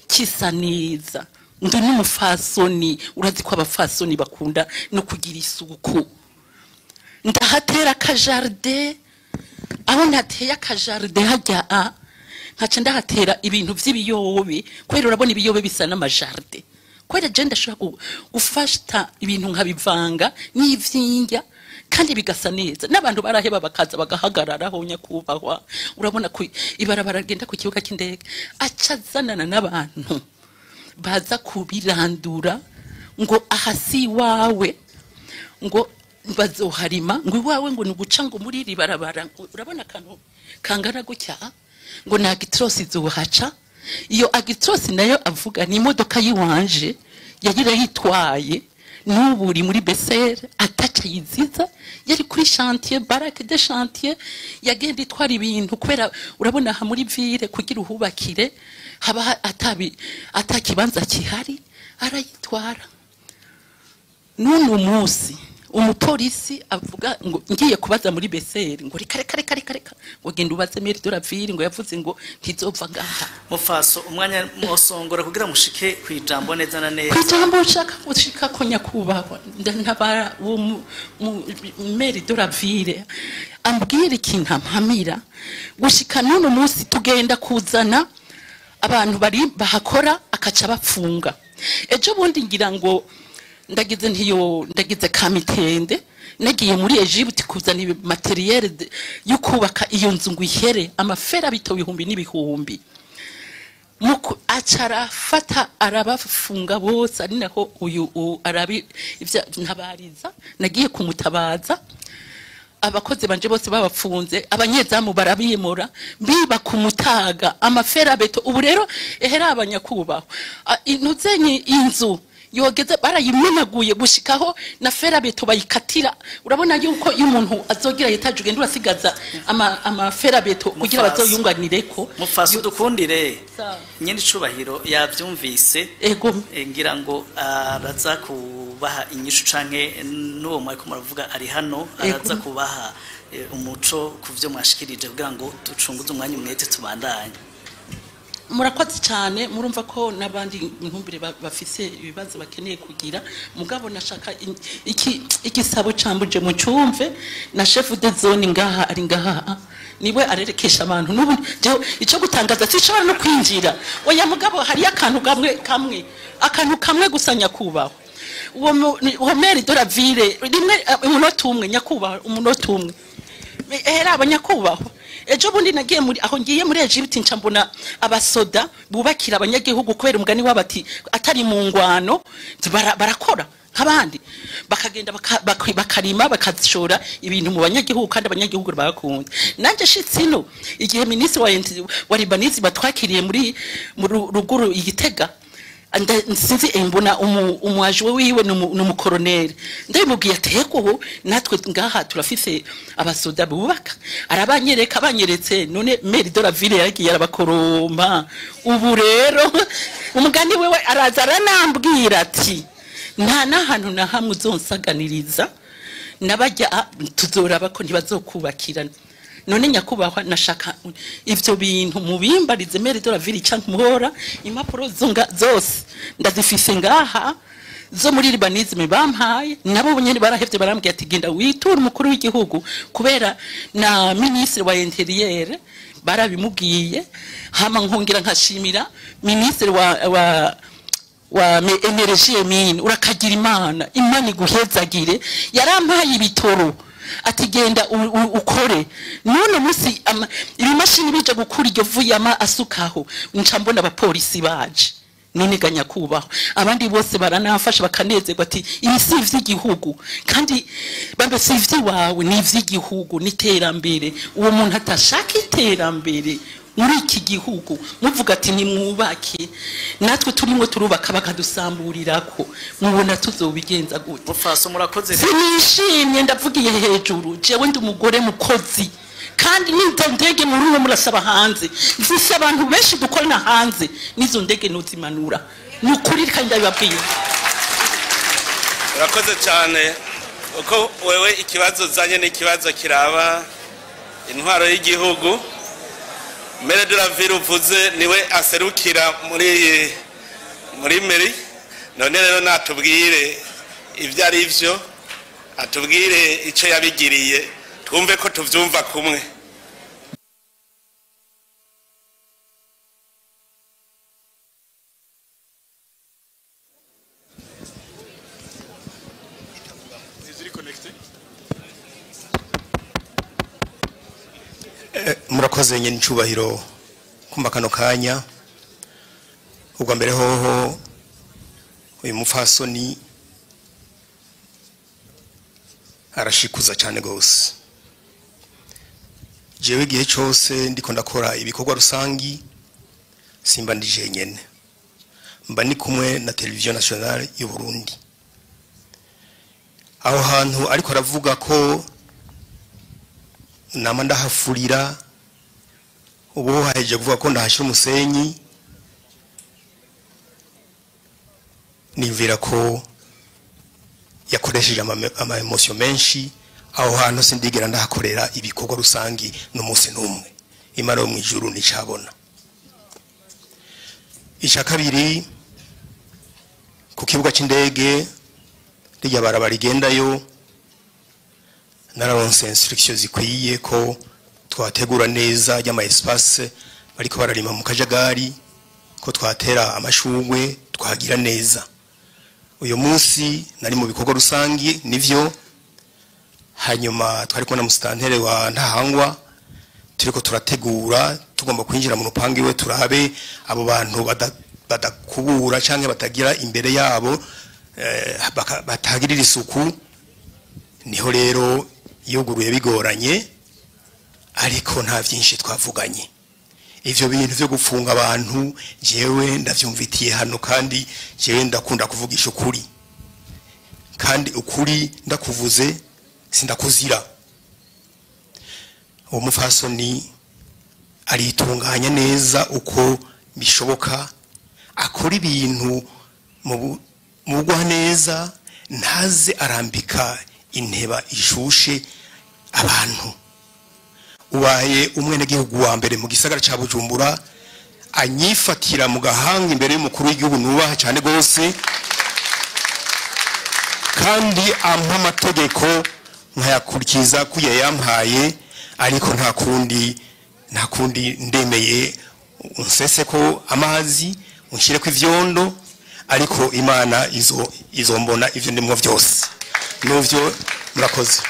E: kisa neza. Ndi n'umufasoni, urazi ko abafasoni bakunda no kugira isuku. Ndahatera akajarde, aho ntateye akajarde hajya a nkaca ndahatera ibintu vy'ibiyobe, kubera urabona ibiyobe bisa n'amajarde. Kubera je ndashobora gufata ibintu nkabivanga n'ivyinjya kandi bigasa neza, n'abantu baraheba bakaza bagahagararaho. Nyakubahwa, urabona ko ibarabara rigenda ku kibuga cy'indege, aca azanana n'abantu baza kubirandura ngo aha si iwawe, ngo bazoharima, ngo iwawe ngo ni uguca ngo muri iri barabara. Urabona akantu kangana gutya, ngo ni agitrosi izohaca. Iyo agitrosi nayo avuga ni imodoka yiwanje yagira yitwaye, n'ubu uri muri Besere ataca yiziza, yari kuri chantier, baraque de chantier, yagenda itwara ibintu. Kubera urabona aha muri ville kugira uhubakire haba atabi atakibanza kihari, arayitwara. N'uno munsi umupolisi avuga ngo ngiye kubaza muri Besere ngo reka reka reka reka reka, ngo genda ubaze maire de la ville ngo yavuze ngo ntizopfa ngaha.
G: Mufaso, umwanya mwosongora kugira mushike kwijambo neza na neza.
E: Kwijambo ushaka gushika ko nyakubahwa ntabara uwo maire de la ville ambwira ikintu ampamira. Gushika n'uno munsi tugenda kuzana abantu bari bahakora akaca bapfunga. Ejo bundi ngira ngo ndagize ntiyo ndagize kamitende, nagiye muri Egypt kuzana materiel yo kubaka iyo nzu ngo ihere, amafera bito bihumbi n'ibihumbi. Muku acara fata arabafunga bose, ari naho uyu arabi ivya ntabariza, nagiye kumutabaza. Abakozi banje bose babapfunze, abanyezamu barabimura, biba ku mutaga amaferabeto. Ubu rero ehera abanyakubahwa, intuzenye inzu yogeze barayimenaguye gushikaho na ferabeto bayikatira. Urabona yuko iyo umuntu azogira yetaje ugenda urasigaza ama ferabeto kugira bazoyunganireko.
G: Mufasi dukundire nyene icubahiro yavyumvise.
E: Ego.
G: Ngira ngo araza kubaha inyishu canke n'uwo mwariko muravuga ari hano, araza kubaha umuco kuvyo mwashikirije kugira ngo ducunguze umwanya umwete tubandanye.
E: Murakoze cyane. Murumva ko n'abandi ntumbire bafise ibibazo bakeneye kugira, mugabo nashaka iki igisabo cambuje mu cyumve na chef de zone ngaha ari ngaha niwe arerekesha abantu. N'ubu ico gutangaza sinshobora no kwinjira. Oya mugabo hari akantu kamwe akantu kamwe gusa nyakubahwa. Uwo maire de la ville rimwe umunota umwe nyakubahwa, umunota umwe era abanyakubahwa. Ejo bundi nagiye muri aho ngiye muri Egypt nca mbona abasoda bubakira abanyagihugu kubera umugani wabati atari mu ngwano barakora nk'abandi, bakagenda bakarima bakashora ibintu mu banyagihugu kandi abanyagihugu bakunda. Nanje shitsi ino igihe ministre wa Libanese batwakiriye muri ruguru igitega, sinzi mbona umuaje wiwe n'umukoroneri, ndabimubwiye ati ego natwe ngaha turafise abasoda bubaka. Arabanyereka banyeretse none maire de la ville yaragiye arabakoroma. Ubu rero umugani wewe araza aranambwira ati nta nahantu na hamwe uzonsaganiriza nabajya tuzoraba ko ntibazokubakira. None nyakubahwa nashaka ivyo bintu mubimbarize maire de la ville canke muhora impapuro zonga zose ndazifise ngaha zo muri urbanisme bampaye, nabo nyene barahevye barambwiye ati genda witura umukuru w'igihugu kubera na ministre wa intérieur barabimubwiye. Hama nkongera nkashimira ministre wa energie mine, urakagira Imana, Imana iguhezagire, yarampaye ibitoro ati genda ukore. None musi ibimashini bije gukura iryo vuyama asukaho nca mbona abapolisi baje. None ganyakubaho abandi bose baranafasha bakanezerwa ati ibi si ivy'igihugu kandi bambe si ivy'iwawe ni ivy'igihugu n'iterambere. Uwo muntu atashaka iterambere muri iki gihugu muvuga ati nimwubake, natwe turimo turubaka bakadusamburirako, mubona tuzobigenza gute?
G: Mufaso murakoze.
E: Sinishimye ndavugiye hejuru, jewe ndi umugore mukozi kandi nizo ndege muri uwo murasaba hanze, mfise abantu benshi dukorana hanze, nizo ndege nozimanura nukuri kandi ndabibabwiye.
B: Murakoze cyane. Uko wewe ikibazo zanye n'ikibazo kiraba intwaro y'igihugu, maire de la ville uvuze niwe aserukira muri mairie. None rero natubwire ivyo ari vyo, atubwire ico yabigiriye, twumve ko tuvyumva kumwe.
H: Murakoze nyene icubahiro kumba kano kanya. Ubwa mbere hoho uyu mupfasoni arashikuza cyane gose. Jewe igihe cyose ndiko ndakora ibikorwa rusangi simba ndi jenyene, mba ni kumwe na Television Nationale y'u Burundi. Aho hantu ariko aravuga ko nama ndahafurira, ubu haheje kuvuga ko ndahashira umusenyi, nimvira ko yakoresheje ama emotion menshi. Aho hantu sindigera ndahakorera ibikorwa rusangi n'umunsi n'umwe. Imana yo mu ijuru nicabona. Icya kabiri, ku kibuga c'indege rijya barabara rigendayo, nararonse instruction zikwiye ko twategura neza y'ama espace bariko bararima mu kajagari, ko twatera amashugwe twagira neza. Uyu munsi nari mu bikorwa rusangi nivyo, hanyuma twari kubona mustantere wa Ntahangwa turiko turategura, tugomba kwinjira mu rupangu iwe turabe abo bantu badakubura canke batagira imbere yabo, batagirira isuku. Niho rero Yuguruye bigoranye, ariko nta byinshi twavuganye. Ivyo bintu byo gufunga abantu jewe ndavyumvitiye hano, kandi jewe ndakunda kuvugisha ukuri, kandi ukuri ndakuvuze sindakuzira. Uwo mufasoni aritunganya neza uko bishoboka, akora ibintu mu bugwa neza, ntaze arambika inteba ishushe abantu. Ubaye umwenegihugu wa mbere mu gisagara ca Bujumbura anyifatira mu gahanga imbere y'umukuru w'igihugu nubaha cyane gose, kandi ampa amategeko nkayakurikiza kuya yampaye, ariko nta kundi ndemeye unsese ko amazi unshire ko ivyondo, ariko Imana izombona ivyo ndimwo vyose. Nuvyo murakoze.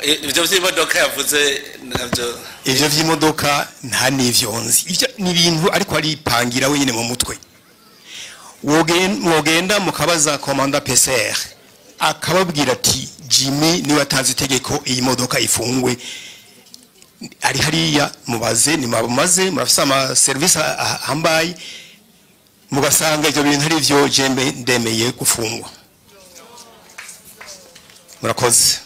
B: Ivyo vy'imodoka yavuze navyo,
H: ivyo vy'imodoka nta n'ivyo nzi, ivyo ni ibintu ariko aripangira wenyine mu mutwe. Wogenda mukabaza komanda PCR akababwira ati Jimmy niwe atanze itegeko iyi modoka ifungwe, ari hariya mubaze, ni mabumaze murafise ama service ahambaye, mugasanga ivyo bintu ari vyo jembe ndemeye gufungwa. Murakoze.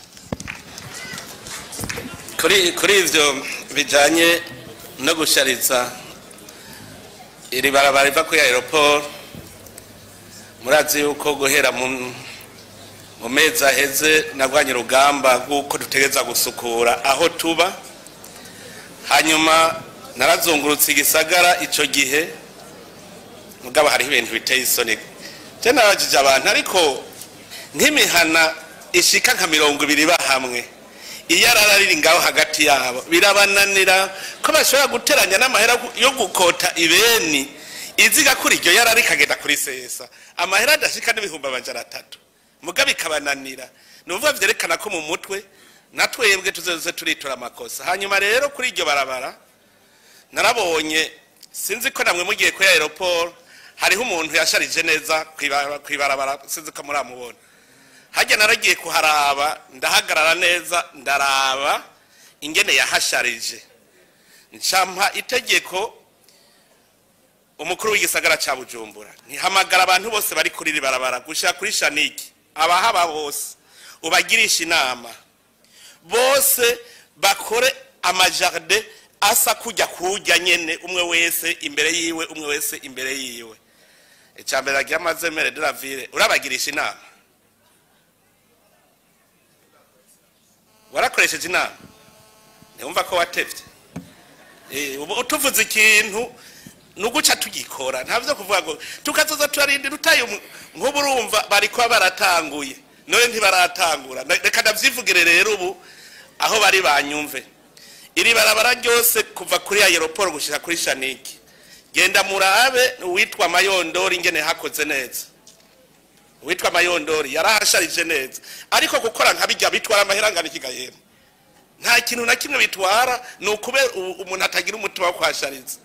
B: Kuri ivyo bijanye no gushariza iri barabara riva kuri aeroport, murazi yuko guhera mu mezi aheze nagwanye urugamba rw'uko dutegereza gusukura aho tuba. Hanyuma narazungurutse igisagara ico gihe, mugabo hariho ibintu biteye isoni. Je narajije abantu, ariko nk'imihana ishika nka 20 bahamwe, iyo arararira ngaho hagati yabo birabananira ko bashobora guteranya n'amahera yo gukota ibeni iziga kuri iryo yarari kagenda kuri sesa, amahera adashika n'300,000, mugabo ikabananira. Ni ukuvuga vyerekana ko mu mutwe natwebwe tuzoze turitora amakosa. Hanyuma rero kuri iryo barabara narabonye, sinzi ko namwe mugiye kuri aeroport hariho umuntu yasharije neza kwibarabara, sinzi ko muramubona. Hajya naragiye kuharaba, ndahagarara neza ndaraba ingene yahasharije, ncampa itegeko umukuru w'igisagara ca Bujumbura ntihamagara abantu bose bari kuri iri barabara gushika kuri Shaniki, abahaba bose ubagirisha inama bose bakore amajardin asa kujya kujya nyene, umwe wese imbere yiwe, umwe wese imbere yiwe. Icambere agiye amaze mere de la ville, urabagirisha inama, warakoresheje inama, ntiwumva ko watevye. Utuvuze ikintu nuguca tugikora, ntavyo kuvuga ngo tukazoza turarindira utaye nk'ubu. Urumva bariko baratanguye none ntibaratangura. Reka ndavyivugire rero ubu aho bari banyumve. Iri barabara ryose kuva kuri aeroport gushika kuri Shaniki, genda murabe uwitwa Mayondori ingene hakoze neza. Uwitwa Mayondori yarahasharije neza, ariko gukora nka bijya bitwara amahera ngana ikigayemo, nta kintu na kimwe bitwara, ni ukube umuntu atagira umutima wo kwashariza.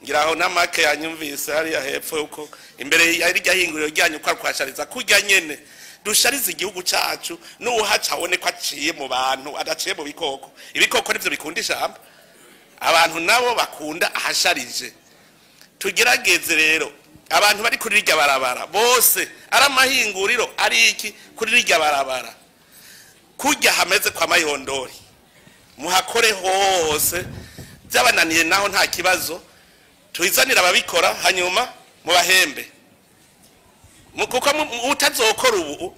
B: Ngira aho namake yanyumvise hariya hepfo yuko imbere yari hinguriro ryanyu kwa kwashariza kurya nyene dushariza igihugu cacu, n'uhaca abone ko aciye mu bantu adaciye mu bikoko. Ibikoko nivyo bikunda ishamba, abantu nabo bakunda ahasharije. Tugerageze rero abantu bari kuri rirya barabara bose, ari amahinguriro ari iki kuri rirya barabara kurya hameze kwa Mayondori, muhakore hose. Byabananiye naho nta kibazo, tuizanira ababikora hanyuma mubahembe. Kuko utazokora ubu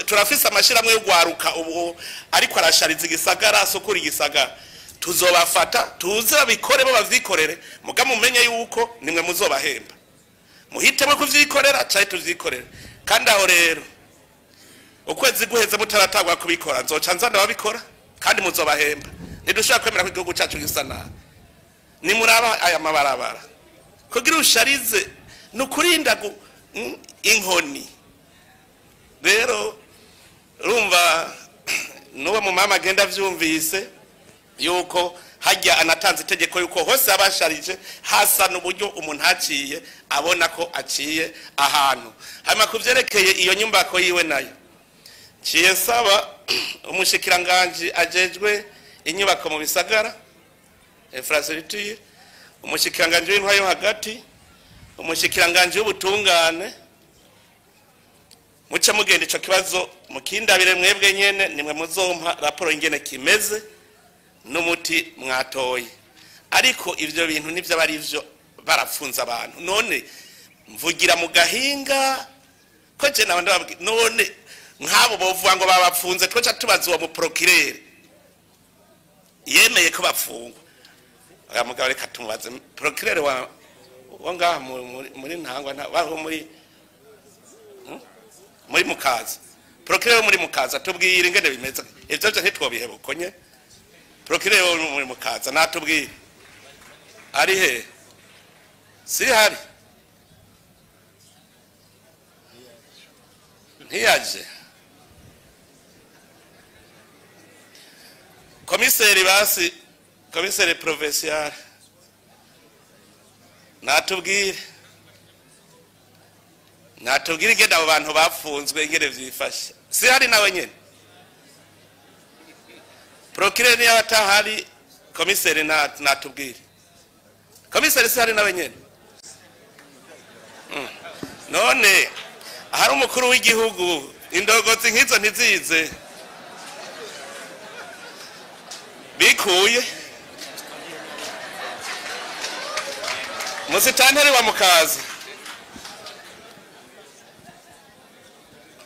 B: turafise amashiramwe yo gwaruka ubu ariko arashariza igisagara asukura igisagara, tuzobafata tuze babikore bo bavyikorere, muga mumenye yuko nimwe muzobahemba. Muhitemo kuvyikorera cyaye tuvyikorere. Kandi aho rero ukwezi guheze mutaratagwa kubikora, nzoca nzana babikora kandi muzobahemba. Ntidushobora kwemera ko igihugu cyacu gisa nabi. Nimuraba aya mabarabara kugira usharize nukurinda inkoni. Rero urumva nuwo mu mama agenda avyumvise yuko hajya anatanze itegeko yuko hose abasharije hasa n'uburyo umuntu aciye abona ko aciye ahantu. Hanyuma kuvyerekeye iyo nyumbako yiwe nayo ciye nsaba Umushikiranganje ajejwe inyubako mu bisagara, infrastructure, umushikiranganje w'intwaro yo hagati, umushikiranganje w'ubutungane, muce mugenda ico kibazo mukindabire mwebwe nyene, nimwe muzompa raporo ingene kimeze n'umuti mwatoye. Ariko ivyo bintu nivyo bari ivyo barapfunza abantu. None mvugira mu gahinga ko je nabandi none nk'abo bovuga ngo babapfunze, twaca tubaza uwo muprocureur yemeye ko bapfungwa. Aya mugabo reka tumubaze procureur wa ngaha muri Ntangwa, baho muri Mukaza. Procureur muri Mukaza tubwire ingene bimeze. Ivyo byo ntitwobihebukonye. Procureur muri Mukaza natubwire ari he? Si hari ntiyaje. Komiseri basi, komiseri provincial natubwire ingene abo bantu bafunzwe ingene vyifashe. Si hari nawe nyene. Procureur niyo atahari, komiseri natubwire. Komiseri si hari nawe nyene. None ahari umukuru w'igihugu indogozi nk'izo ntizize bikuye. Musitanteri wa Mukaza,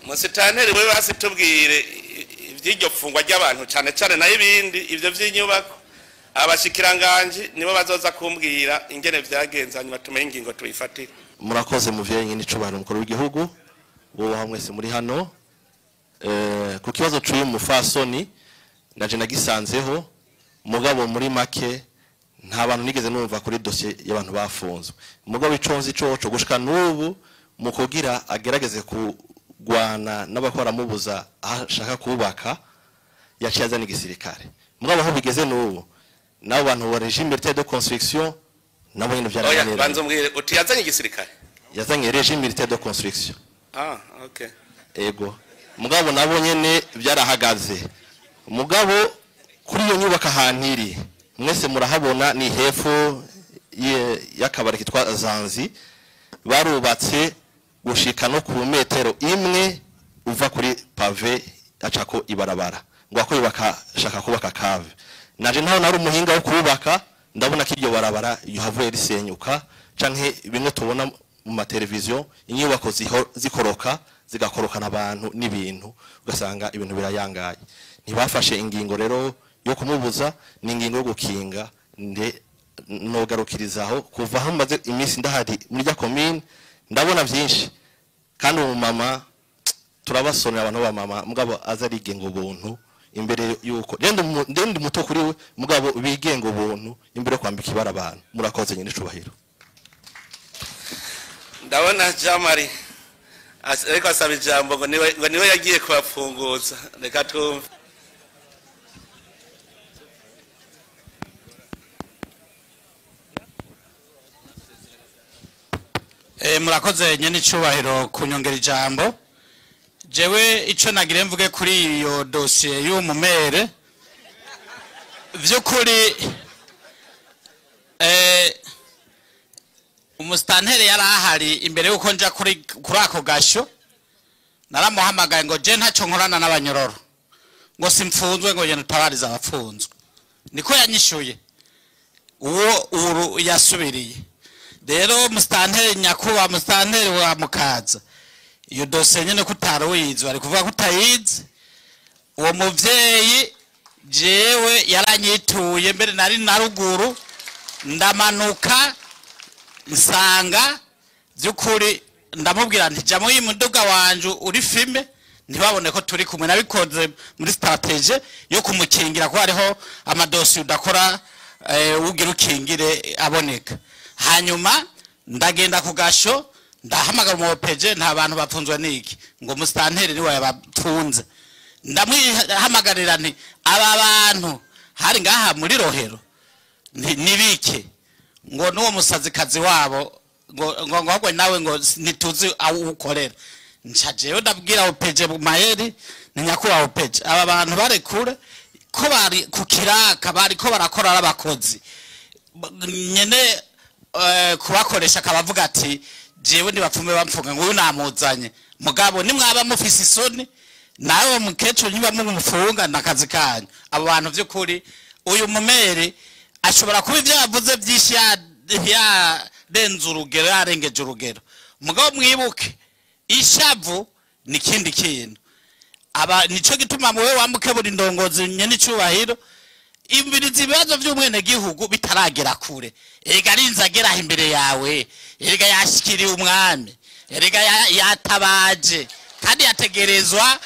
B: musitanteri wewe basi tubwire ivy'iryo fungwa ry'abantu cyane cyane nayo ibindi ivyo vy'inyubako. Abashikiranganje nibo bazoza kumbwira ingene vyagenze, hanyuma tumenye ingingo tuyifatire.
I: Murakoze muvyeyi nyine icubahiro umukuru w'igihugu, wowe mwese muri hano. Ku kibazo c'uyu mufasoni naje nagisanzeho, mugabo muri make nta bantu nigeze numva kuri dossier y'abantu bafunzwe. Mugabo iconzi coco gushika n'ubu mu kugira agerageze kugwana n'abakora mubuza ashaka kubaka, yaciye azana igisirikare. Mugabo aho bigeze n'ubu nabo bantu ba régime militaire de construction nabo nyine vyarananiranye.
B: Oya banzo mbwire uti yazanye igisirikare?
I: Yazanye régime militaire de construction.
B: Ah, okay.
I: Ego. Mugabo nabo nyene byarahagaze. Mugabo kuri iyo nyubaka hantiri mwese murahabona ni hepfo y'akabari kitwa Zanzi, barubatse gushika no ku metero imwe uva kuri pave acako ibarabara ngo ako bakashaka kubaka cave. Naje ntaho nari umuhinga wo kubaka, ndabona ko iryo barabara yohavuye risenyuka canke bimwe tubona mu mateleviziyo inyubako zikoroka zigakorokana abantu n'ibintu, ugasanga ibintu birayangaye. Ntibafashe ingingo rero yo kumubuza, ni ingingo yo gukinga. Nde nogarukirizaho kuva aho maze iminsi ndahari muri rya commune ndabona byinshi. Kandi umumama turabasonera abantu ba mama, mugabo azarigenga ubuntu imbere yuko ndende muto kuri we, mugabo bigenga ubuntu imbere yo kwambika ibara abantu. Murakoze nyine icubahiro.
B: Ndabona Jamari ariko asaba ijambo ngo niwe yagiye kubafunguza, reka tumve.
J: Murakoze nyene icubahiro kunyongera ijambo. Jewe ico nagire mvuge kuri iyo dossier y'umumere, vy'ukuri umustantere yari ahari imbere yuko nja kuri ako gasho, naramuhamagaye ngo je ntaco nkorana n'abanyororo, ngo simfunzwe, ngo genda utabariza abapfunzwe. Niko yanyishuye uwo uru yasubiriye. Rero mustantere nyakuba mustantere wa Mukaza, iyo dosiye nyene kutaruyizi bari kuvuga kutayizi. Uwo muvyeyi jewe yaranyituye mbere nari na ruguru, ndamanuka nsanga by'ukuri, ndamubwira nti jya muri muduga wanje uri filme ntibabone ko turi kumwe. Nabikoze muri strategie yo kumukingira ko hariho amadosiye udakora ugira ukingire aboneka. Hanyuma ndagenda ku gasho ndahamagara mu OPG, nta bantu bapfunzwe niki ngo mustantere niwe yabapfunze. Ndamwihamagarira nti aba bantu hari ngaha muri Rohero nibike ngo nuwo musazikazi wabo ngo ngo nawe ngo ntituzi aho ukorera. Nca jewe ndabwira OPG Mayeri Ni nyakubahwa peje, aba bantu barekure ko bari ku kiraka, bariko barakora ari abakozi nyene, kubakoresha akabavuga ati jewe ntibapfume bamfunga ngo uyu namuzanye. Mugabo nimwaba mufise isoni nawe mukecuru niba mumufunga nakazi kanyu. Abo bantu vy'ukuri, uyu mumere ashobora kuba ivyo yavuze vyinshi yarenze urugero, yarengeje urugero. Mugabo mwibuke ishavu ni kindi kintu. Aba nico gituma mwe wambuke buri ndongozi nyene icubahiro imbirizi ibibazo vy'umwene gihugu bitaragera kure. Erega arinze agera imbere yawe, erega yashikiriye umwami, erega yatabaje, kandi yategerezwa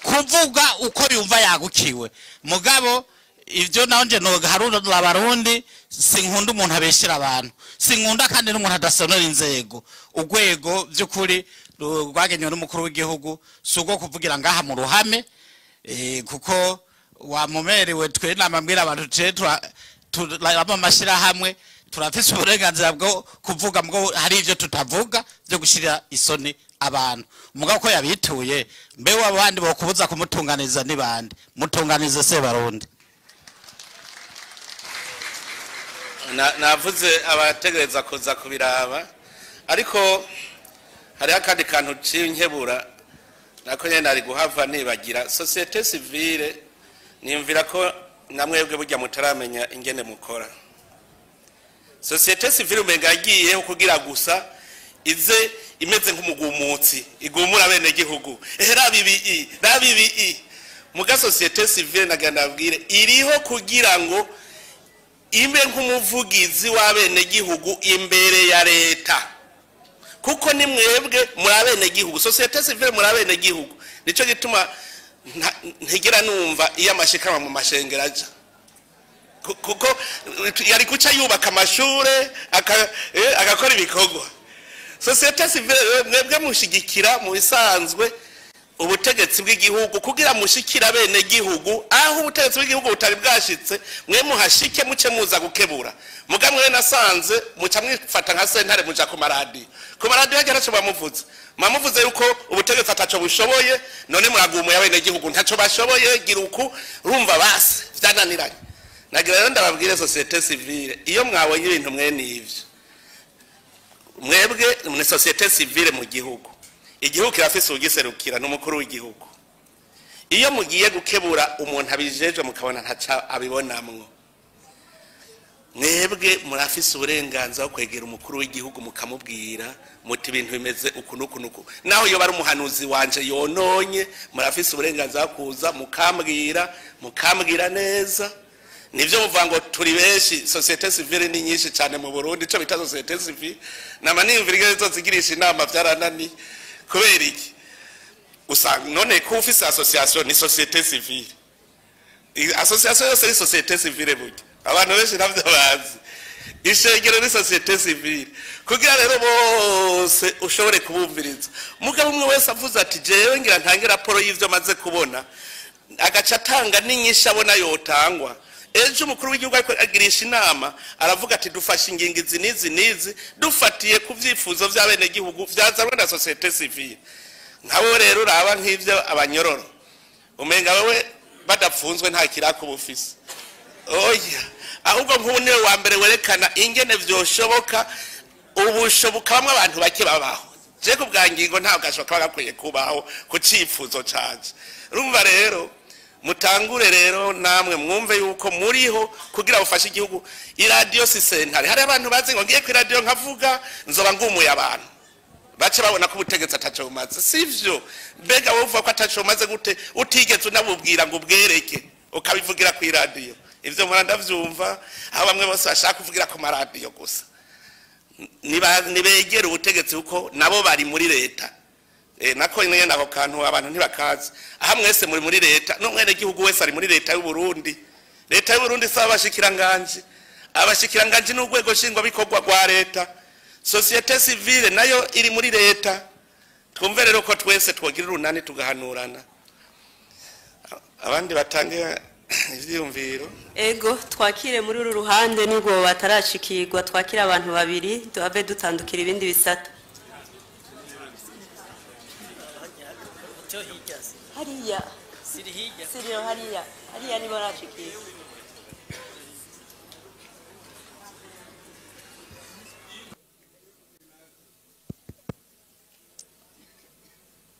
J: kuvuga uko yumva yagukiwe. Mugabo ivyo nanje no haruna abarundi, sinkunda umuntu abeshera abantu, sinkunda kandi n'umuntu adasonera inzego. Urwego vy'ukuri rwagenywe n'umukuru w'igihugu si urwo kuvugira ngaha mu ruhame, kuko wamumerewe twe namambwira abantu twe turaba amashirahamwe turafise uburenganzira bwo kuvuga, mugabo hari ivyo tutavuga byo gushira isoni abantu. Mugabo ko yabituye, mbe wabandi bokubuza kumutunganiza ni bande? Mutunganize se Barundi.
B: Navuze abategereza kuza kubiraba, ariko hari akandi kantu cinkebura nako nyene nari guhava nibagira. Société civile nimvira ko namwebwe burya mutaramenya ingene mukora. Société civile umenga yagiyeho kugira gusa ize imeze nk'umugumutsi igumura bene gihugu, ehe rabibi rabibi. Muga société civile nagana nabwire iriho kugira ngo imbe nk'umuvugizi w'abene gihugu imbere ya leta, kuko ni mwebwe muri abene gihugu. Société civile muri abene gihugu, nico gituma ntigera numva iyo amashikama mu mashengero aja, kuko yari kuca yubaka amashure agakora ibikorwa. Société civile mwebwe mushigikira mu bisanzwe ubutegetsi bw'igihugu kugira mushikira bene gihugu aho ubutegetsi bw'igihugu butari bwashitse, mwe muhashike muce muza gukebura. Muga mwe nasanze muca mwifata nka sentare muja ku maradiyo, ku maradiyo hajya ntaco bamuvuze, bamuvuze yuko ubutegetsi ataco bushoboye, none muragumuye abene gihugu ntaco bashoboye, gira uku urumva base vyananiranye. Nagira rero ndababwire société civile, iyo mwabonye ibintu mwene ivyo, mwebwe ni société civile mu gihugu, igihugu kirafise ugiserukira n'umukuru w'igihugu. Iyo mugiye gukebura umuntu abijeje mukabona ntaca abibonamwo, mwebwe murafise uburenganzira bwo kwegera umukuru w'igihugu mukamubwira muti ibintu bimeze uku n'uku n'uku. Naho iyo bari umuhanuzi wanje yononye, murafise uburenganzira bwo kuza mukambwira, mukambwira neza. Nivyo muvuga ngo turi benshi, société civile ni nyinshi cyane mu Burundi, ico bita société civile nama niyumvira ingene zozigirisha inama vyarananiye. Kubera iki? Usanga none ko ufise association ni société civile, association yose ni société civile burya abantu benshi ntavyo bazi. Ishengero ni société civile, kugira rero bose ushobore kubumviriza. Mugabo umwe wese avuze ati jewe ngira ntange raporo y'ivyo maze kubona, agaca atanga n'inyishu abona yotangwa. Ejo umukuru w'igihugu ariko agirisha inama aravuga ati dufashe ingingo izi n'izi n'izi dufatiye ku vyifuzo vy'abenegihugu vyazanwe na société civile. Nkabo rero uraba nk'ivyo abanyororo umenga wewe badapfunzwe nta kiraka uba ufise. Oya, ahubwo nk'ubu niwe wa mbere werekana ingene vyoshoboka ubushoboka bamwe abantu bake babaho. Je ku bwa ngingo ntabwo gashoboka gakwiye kubaho ku cifuzo canje. Urumva rero mutangure rero namwe mwumve yuko muriho kugira bufashe igihugu. Iradiyo si sentare, hari abantu bazi ngo ngiye ku iradiyo nkavuga nzoba ngumuye abantu bace babona ko ubutegetsi ataco bumaze. Sivyo, mbega wowe uvuga ko ataco bumaze gute utigeze unabubwira ngo ubwereke ukabivugira ku iradiyo? Ivyo mpora ndavyumva aho bamwe bose bashaka kuvugira ku maradiyo gusa. Nibegere ubutegetsi kuko nabo bari muri leta. Nako nyene ako kantu abantu ntibakazi. Aha mwese muri muri leta, n'umwene gihugu wese ari muri leta y'u Burundi. Leta y'u Burundi saba abashikiranganje, abashikiranganje n'urwego nshingwabikorwa rwa leta. Société civile nayo iri muri leta. Twumve rero ko twese twogira urunani tugahanurana. Abandi batange ivyiyumviro.
D: Ego twakire muri uru ruhande nubwo batarashikirwa, twakire abantu babiri duhave dutandukira ibindi bisata. Hariya siriyo hariya hariya nibo barashikira.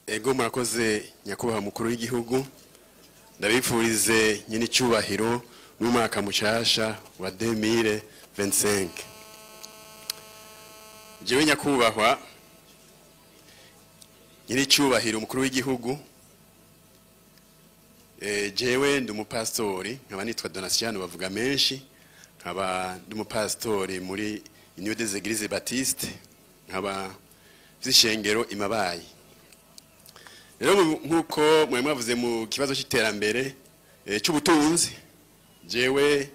K: Ego murakoze nyakubahwa mukuru w'igihugu, ndabifurize nyine icyubahiro n'umwaka mushasha wa 2025. Jewe nyakubahwa nyine icyubahiro mukuru w'igihugu, jewe ndi umupastori, nkaba nitwa Donatien bavuga menshi, nkaba ndi umupastori muri Union des Églises Baptistes, nkaba vy'ishengero imabayi. Rero nkuko mwe mwavuze mu kibazo cy'iterambere cy'ubutunzi, jewe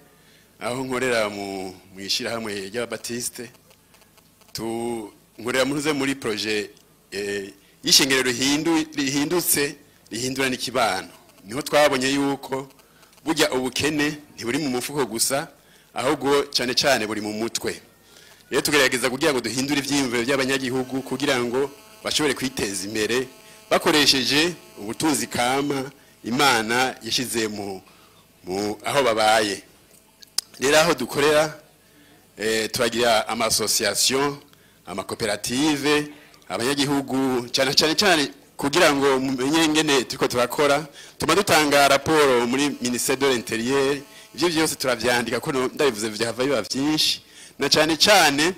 K: aho nkorera mu mwishirahamwe ry'Ababatiste, tu nkorera muze muri projet y'ishengero rihindutse rihindura n'ikibano. Niho twabonye yuko burya ubukene ntiburi mu mufuko gusa, ahubwo cyane cyane buri mu mutwe. Rero tugerageza kugira ngo duhindure ivyiyumviro by'abanyagihugu kugira ngo bashobore kwiteza imbere bakoresheje ubutunzi kama Imana yashize mu aho babaye. Rero aho dukorera turagira ama association, ama cooperative, abanyagihugu cyane cyane cyane kugira ngo mumenye ngene turiko turakora. Tuma dutanga raporo muri ministère de l'Intérieur, ivyo byose turavyandika ko ndabivuze vyahava biba vyinshi, na cyane cyane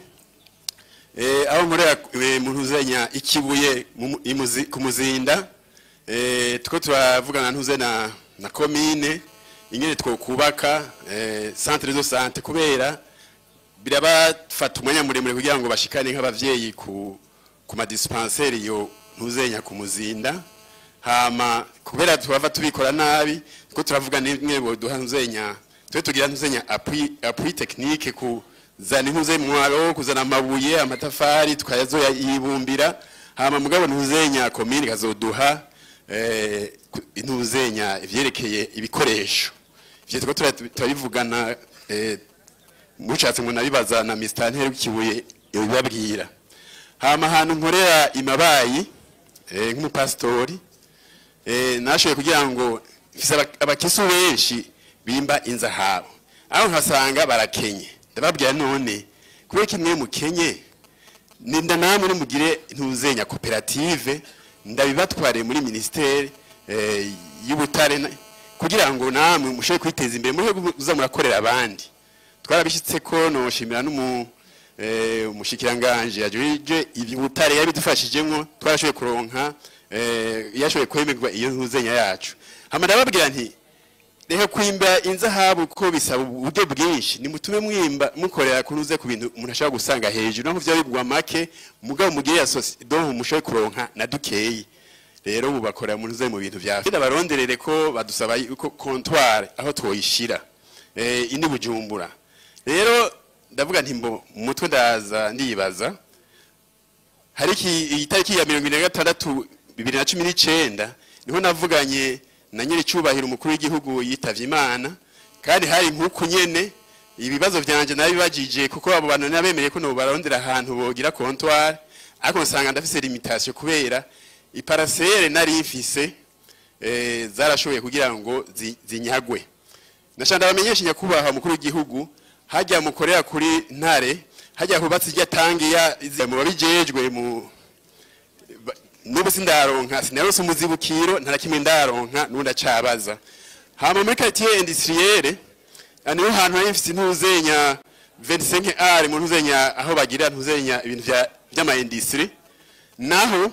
K: aho nkorera mu ntuzenya ikibuye ku Muzinda, tuko turavugana ntuze na commune ingene twokubaka centre de santé, kubera birabafata umwanya muremure kugira ngo bashikane nk'abavyeyi ku ma dispensaire yo ntuzenya ku Muzinda. Hama kubera twava tubikora nabi, ko turavugana imwe bo duha ntuzenya, twe tugira ntuzenya appui technique ku zana intuze mwaro, kuzana amabuye amatafari tukayazoya yibumbira. Hama mugabo ntuzenya commune kazoduha intuzenya ivyerekeye ibikoresho. Ivyo tuko turabivugana, mushatse ngo nabibaza na Mr Ntero Kibuye yobabwira. Hama hantu nkorera imabayi nk'umupastori, nashoye kugira ngo mfise abakisu benshi bimba inzahabo, aho nkasanga barakenye. Ndababwira none kubera kimwe mukenye, ninda namwe nimugire ntuzenya koperative, ndabibatware muri ministere y'ubutare kugira ngo namwe mushobore kwiteza imbere, muhe kuza murakorera abandi. Twarabishitse ko noshimira n'umushikiranganje yaje ibutare yabidufashijemwo, twarashoboye kuronka yashoboye kwemerwa iyo ntuzenya yacu. Hama ndababwira nti reka kwimba inzahabu ko bisaba uburyo bwinshi, nimutume mwimba mukorera kunuze ku bintu umuntu ashobora gusanga hejuru, naho vya bigwa make, mugabo mugire donc mushoboye kuronka na dukeyi. Rero bubakora munuze mu bintu vya ndabaronderere ko badusaba ko comptoir aho twoyishira indi Bujumbura. Rero ndavuga nti mbo mutwe ndaza ndibaza, hari itariki ya 26 2019 niho navuganye na nyiri cyubahiro umukuru w'igihugu yitavye Imana, kandi hari nkuku nyene ibibazo byanje nabibajije, kuko abo bantu nabemereye ko no barondera ahantu bogira comptoir, ariko nsanga ndafise limitation kubera iparcelle nari mfise zarashoboye kugira ngo zinyagwe. Nashanda bamenyesha nyakubahwa mukuru w'igihugu, hajya mukorera kuri Ntare, hajya hubatse irya tangi ya mu babijejwe mu nubu sindaronka, sinaronse umuzibukiro ntarakimwe ndaronka nunda cabaza. Hama muri quartier industrielle niho hantu hari mfise ntuzenya 25 R mu ntuzenya aho bagira ntuzenya ibintu vy'ama industrie. Naho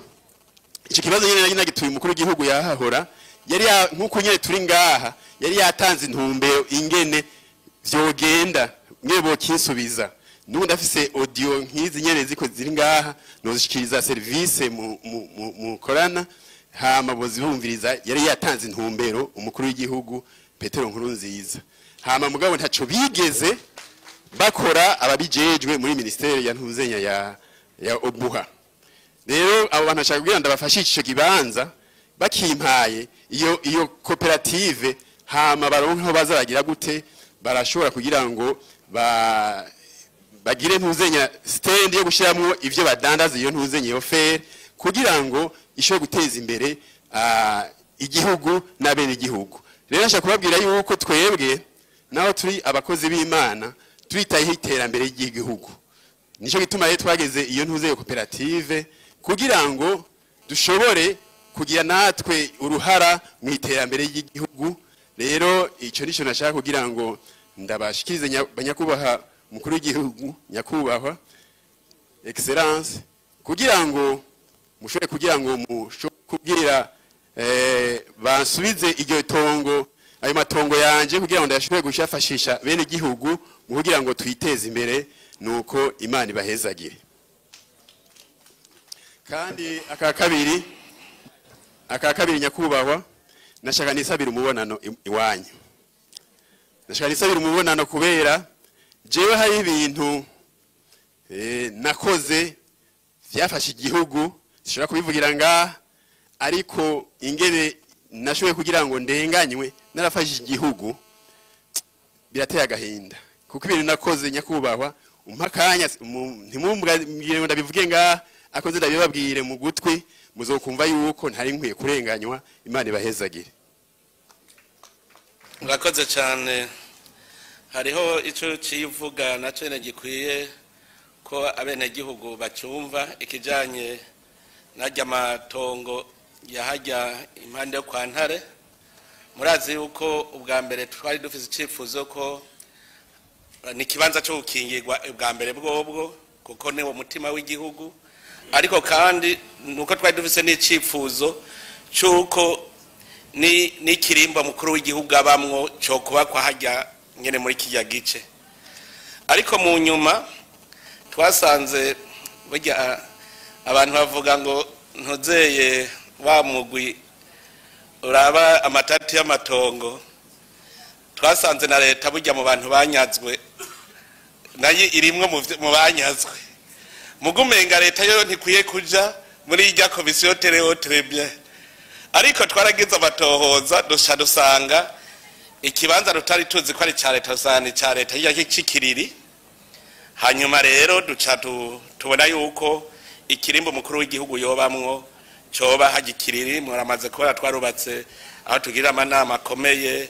K: ico kibazo nyene nari nagituye umukuru w'igihugu yahahora, yari nkuko nyene turi ngaha, yari yatanze intumbero ingene vyogenda mwe bokinsubiza. Nubu ndafise audio nkizi nyene ziko ziri ngaha, nozishikiriza service mu korana, hama bozibumviriza. Yari yatanze intumbero umukuru w'igihugu Petero Nkurunziza. Hama mugabo ntaco bigeze bakora ababijejwe muri ministere ya ntuzenya ya Obuha. Rero abo bantu bashaka kugira ndabafashe ico kibanza bakimpaye iyo koperative, hama baronka bazaragira gute, barashobora kugira ngo bagire ntuzenya stand yo gushiramwo ivyo badandaza, iyo ntuzenya iyo fer, kugira ngo ishobore guteza imbere igihugu n'abenegihugu. Rero nshaka kubabwira yuko twebwe naho turi abakozi b'Imana twitayeho iterambere ry'igihugu. Nico gituma rero twageze iyo ntuze yo koperative kugira ngo dushobore kugira natwe uruhara mu iterambere ry'igihugu. Rero ico nico nashaka kugira ngo ndabashikirize banyakubaha mukuru w'igihugu, nyakubahwa excellence, kugira ngo mushobore kugira ngo kugira bansubize iryo tongo, ayo matongo yanje, kugira ngo ndashobore gushafashisha bene igihugu mu kugira ngo twiteze imbere. Nuko Imana ibahezagire. Kandi aka kabiri nyakubahwa, nashaka nisabira umubonano iwanyu. Nashaka nisabira umubonano kubera jewe hari ibintu nakoze byafashe igihugu, sishobora kubivugira ngaha, ariko ingene nashoboye kugira ngo ndenganywe narafashe igihugu birateye agahinda, kuko ibintu nakoze nyakubahwa umpakanya ntimumbwire ngo ndabivuge ngaha, akoze ndabibabwire mu gutwi, muzokumva yuko ntari nkwiye kurenganywa. Imana ibahezagire.
B: Murakoze cyane. Hariho ico civuga naco nyene gikwiye ko abenegihugu bacyumva, ikijanye narya matongo yahajya impande yo kwa Ntare. Murazi yuko ubwa mbere twari dufise icifuzo ko ni kibanza cyo gukingirwa ubwa mbere bwobwo, kuko ni wo mutima w'igihugu, ariko kandi nuko twari dufise n'icifuzo cyuko ni n'ikirimba mukuru w'igihugu abamwo cyo kuba kwa hajya nyene muri kijya gice. Ariko mu nyuma twasanze burya abantu bavuga ngo ntuzeye wa mugwi uraba amatati y'amatongo, twasanze na leta burya mu bantu banyazwe nayo irimwo mu banyazwe. Mugumenga leta yo ntikwiye kuja muri irya komisiyo tereo très bien. Ariko twaragize amatohoza dusha dusanga ikibanza rutari tuzi ko ari ca leta, usanga ni ca leta hirya c'Ikiriri. Hanyuma rero duca tubona yuko ikirimbo mukuru w'igihugu yobamwo coba hagikiriri. Muramaze kubona twarubatse aho tugira amanama akomeye,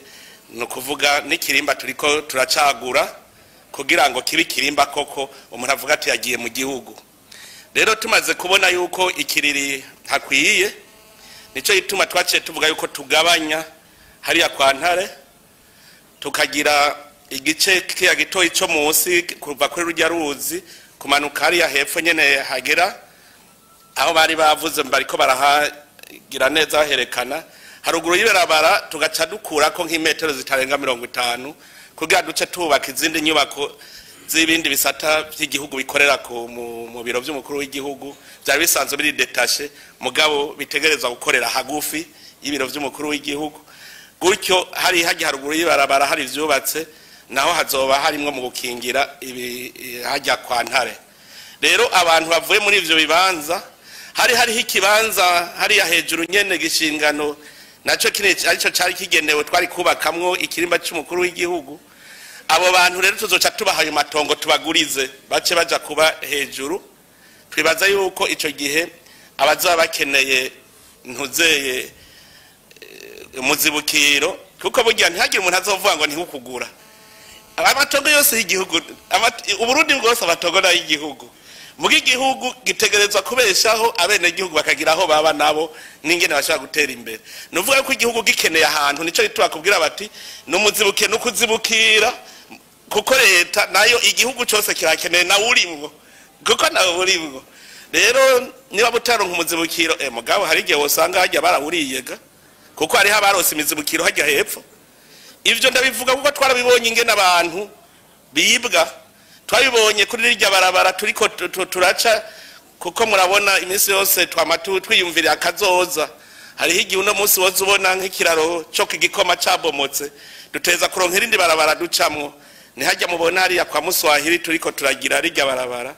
B: ni ukuvuga n'ikirimba turiko turacagura kugira ngo kibe ikirimba koko umuntu avuga ati yagiye mu gihugu. Rero tumaze kubona yuko Ikiriri hakwiye, nico gituma twaciye tuvuga yuko tugabanya hariya kwa Ntare, tukagira igice kiya gitoyi cyo munsi kuva kuri rujya ruzi kumanuka hariya hepfo nyene hagera aho bari bavuze bariko barahagira neza baherekana haruguru y'ibarabara, tugaca dukurako nk'imetero zitarenga 50 kugira duce tubaka izindi nyubako z'ibindi bisata by'igihugu bikorera ku mu biro by'umukuru w'igihugu byari bisanzwe biri détaché, mugabo bitegerezwa gukorera hagufi y'ibiro by'umukuru w'igihugu. Gutyo hari hajya haruguru y'ibarabara hari ivyubatse, naho hazoba harimwo mu gukingira ibi hajya kwa Ntare. Rero abantu bavuye muri ivyo bibanza, hari hariho ikibanza hariya hejuru nyene gishingano naco kine arico cari kigenewe twari kubakamwo ikirimba c'umukuru w'igihugu. Abo bantu rero tuzoca tubaha ayo matongo tubagurize bace baja kuba hejuru. Twibaza yuko ico gihe abazaba bakeneye ntuzeye umuzibukiro, kuko burya ntihagire umuntu azovuga ngo ntihukugura amatongo yose y'igihugu. Uburundi bwose amatongo nayo y'igihugu, muga igihugu gitegerezwa kubeshaho abenegihugu bakagira aho baba nabo n'ingene bashobora gutera imbere. Ni ukuvuga ko igihugu gikeneye ahantu, nico gituma bakubwira bati n'umuzibuke n'ukuzibukira, kuko leta nayo igihugu cose kirakeneye nawe urimwo, kuko nawe urimwo. Rero niba butaronka umuzibukiro, mugabo hari igihe wosanga hajya barawuriyega, kuko hariho abarose imizibukiro hajya hepfo. Ivyo ndabivuga kuko twarabibonye ingene abantu bibwa, twabibonye kuri rirya barabara turiko turaca, kuko murabona iminsi yose twama twiyumvira akazoza. Hariho igihe uno munsi woza ubona nk'ikiraro co kigikoma cabomotse, duteza kuronka irindi barabara ducamwo. Ntihajya mubona hariya kwa Muswahili turiko turagira rirya barabara.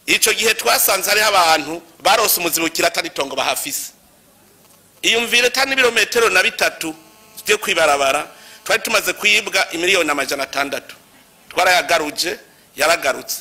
B: Ico gihe twasanze hariho abantu barose umuzibukiro atari itongo bahafise. Iyumvire tani ibirometero na bitatu byo kwibarabara twari tumaze kwibwa 600,000,000, twarayagaruje, yaragarutse.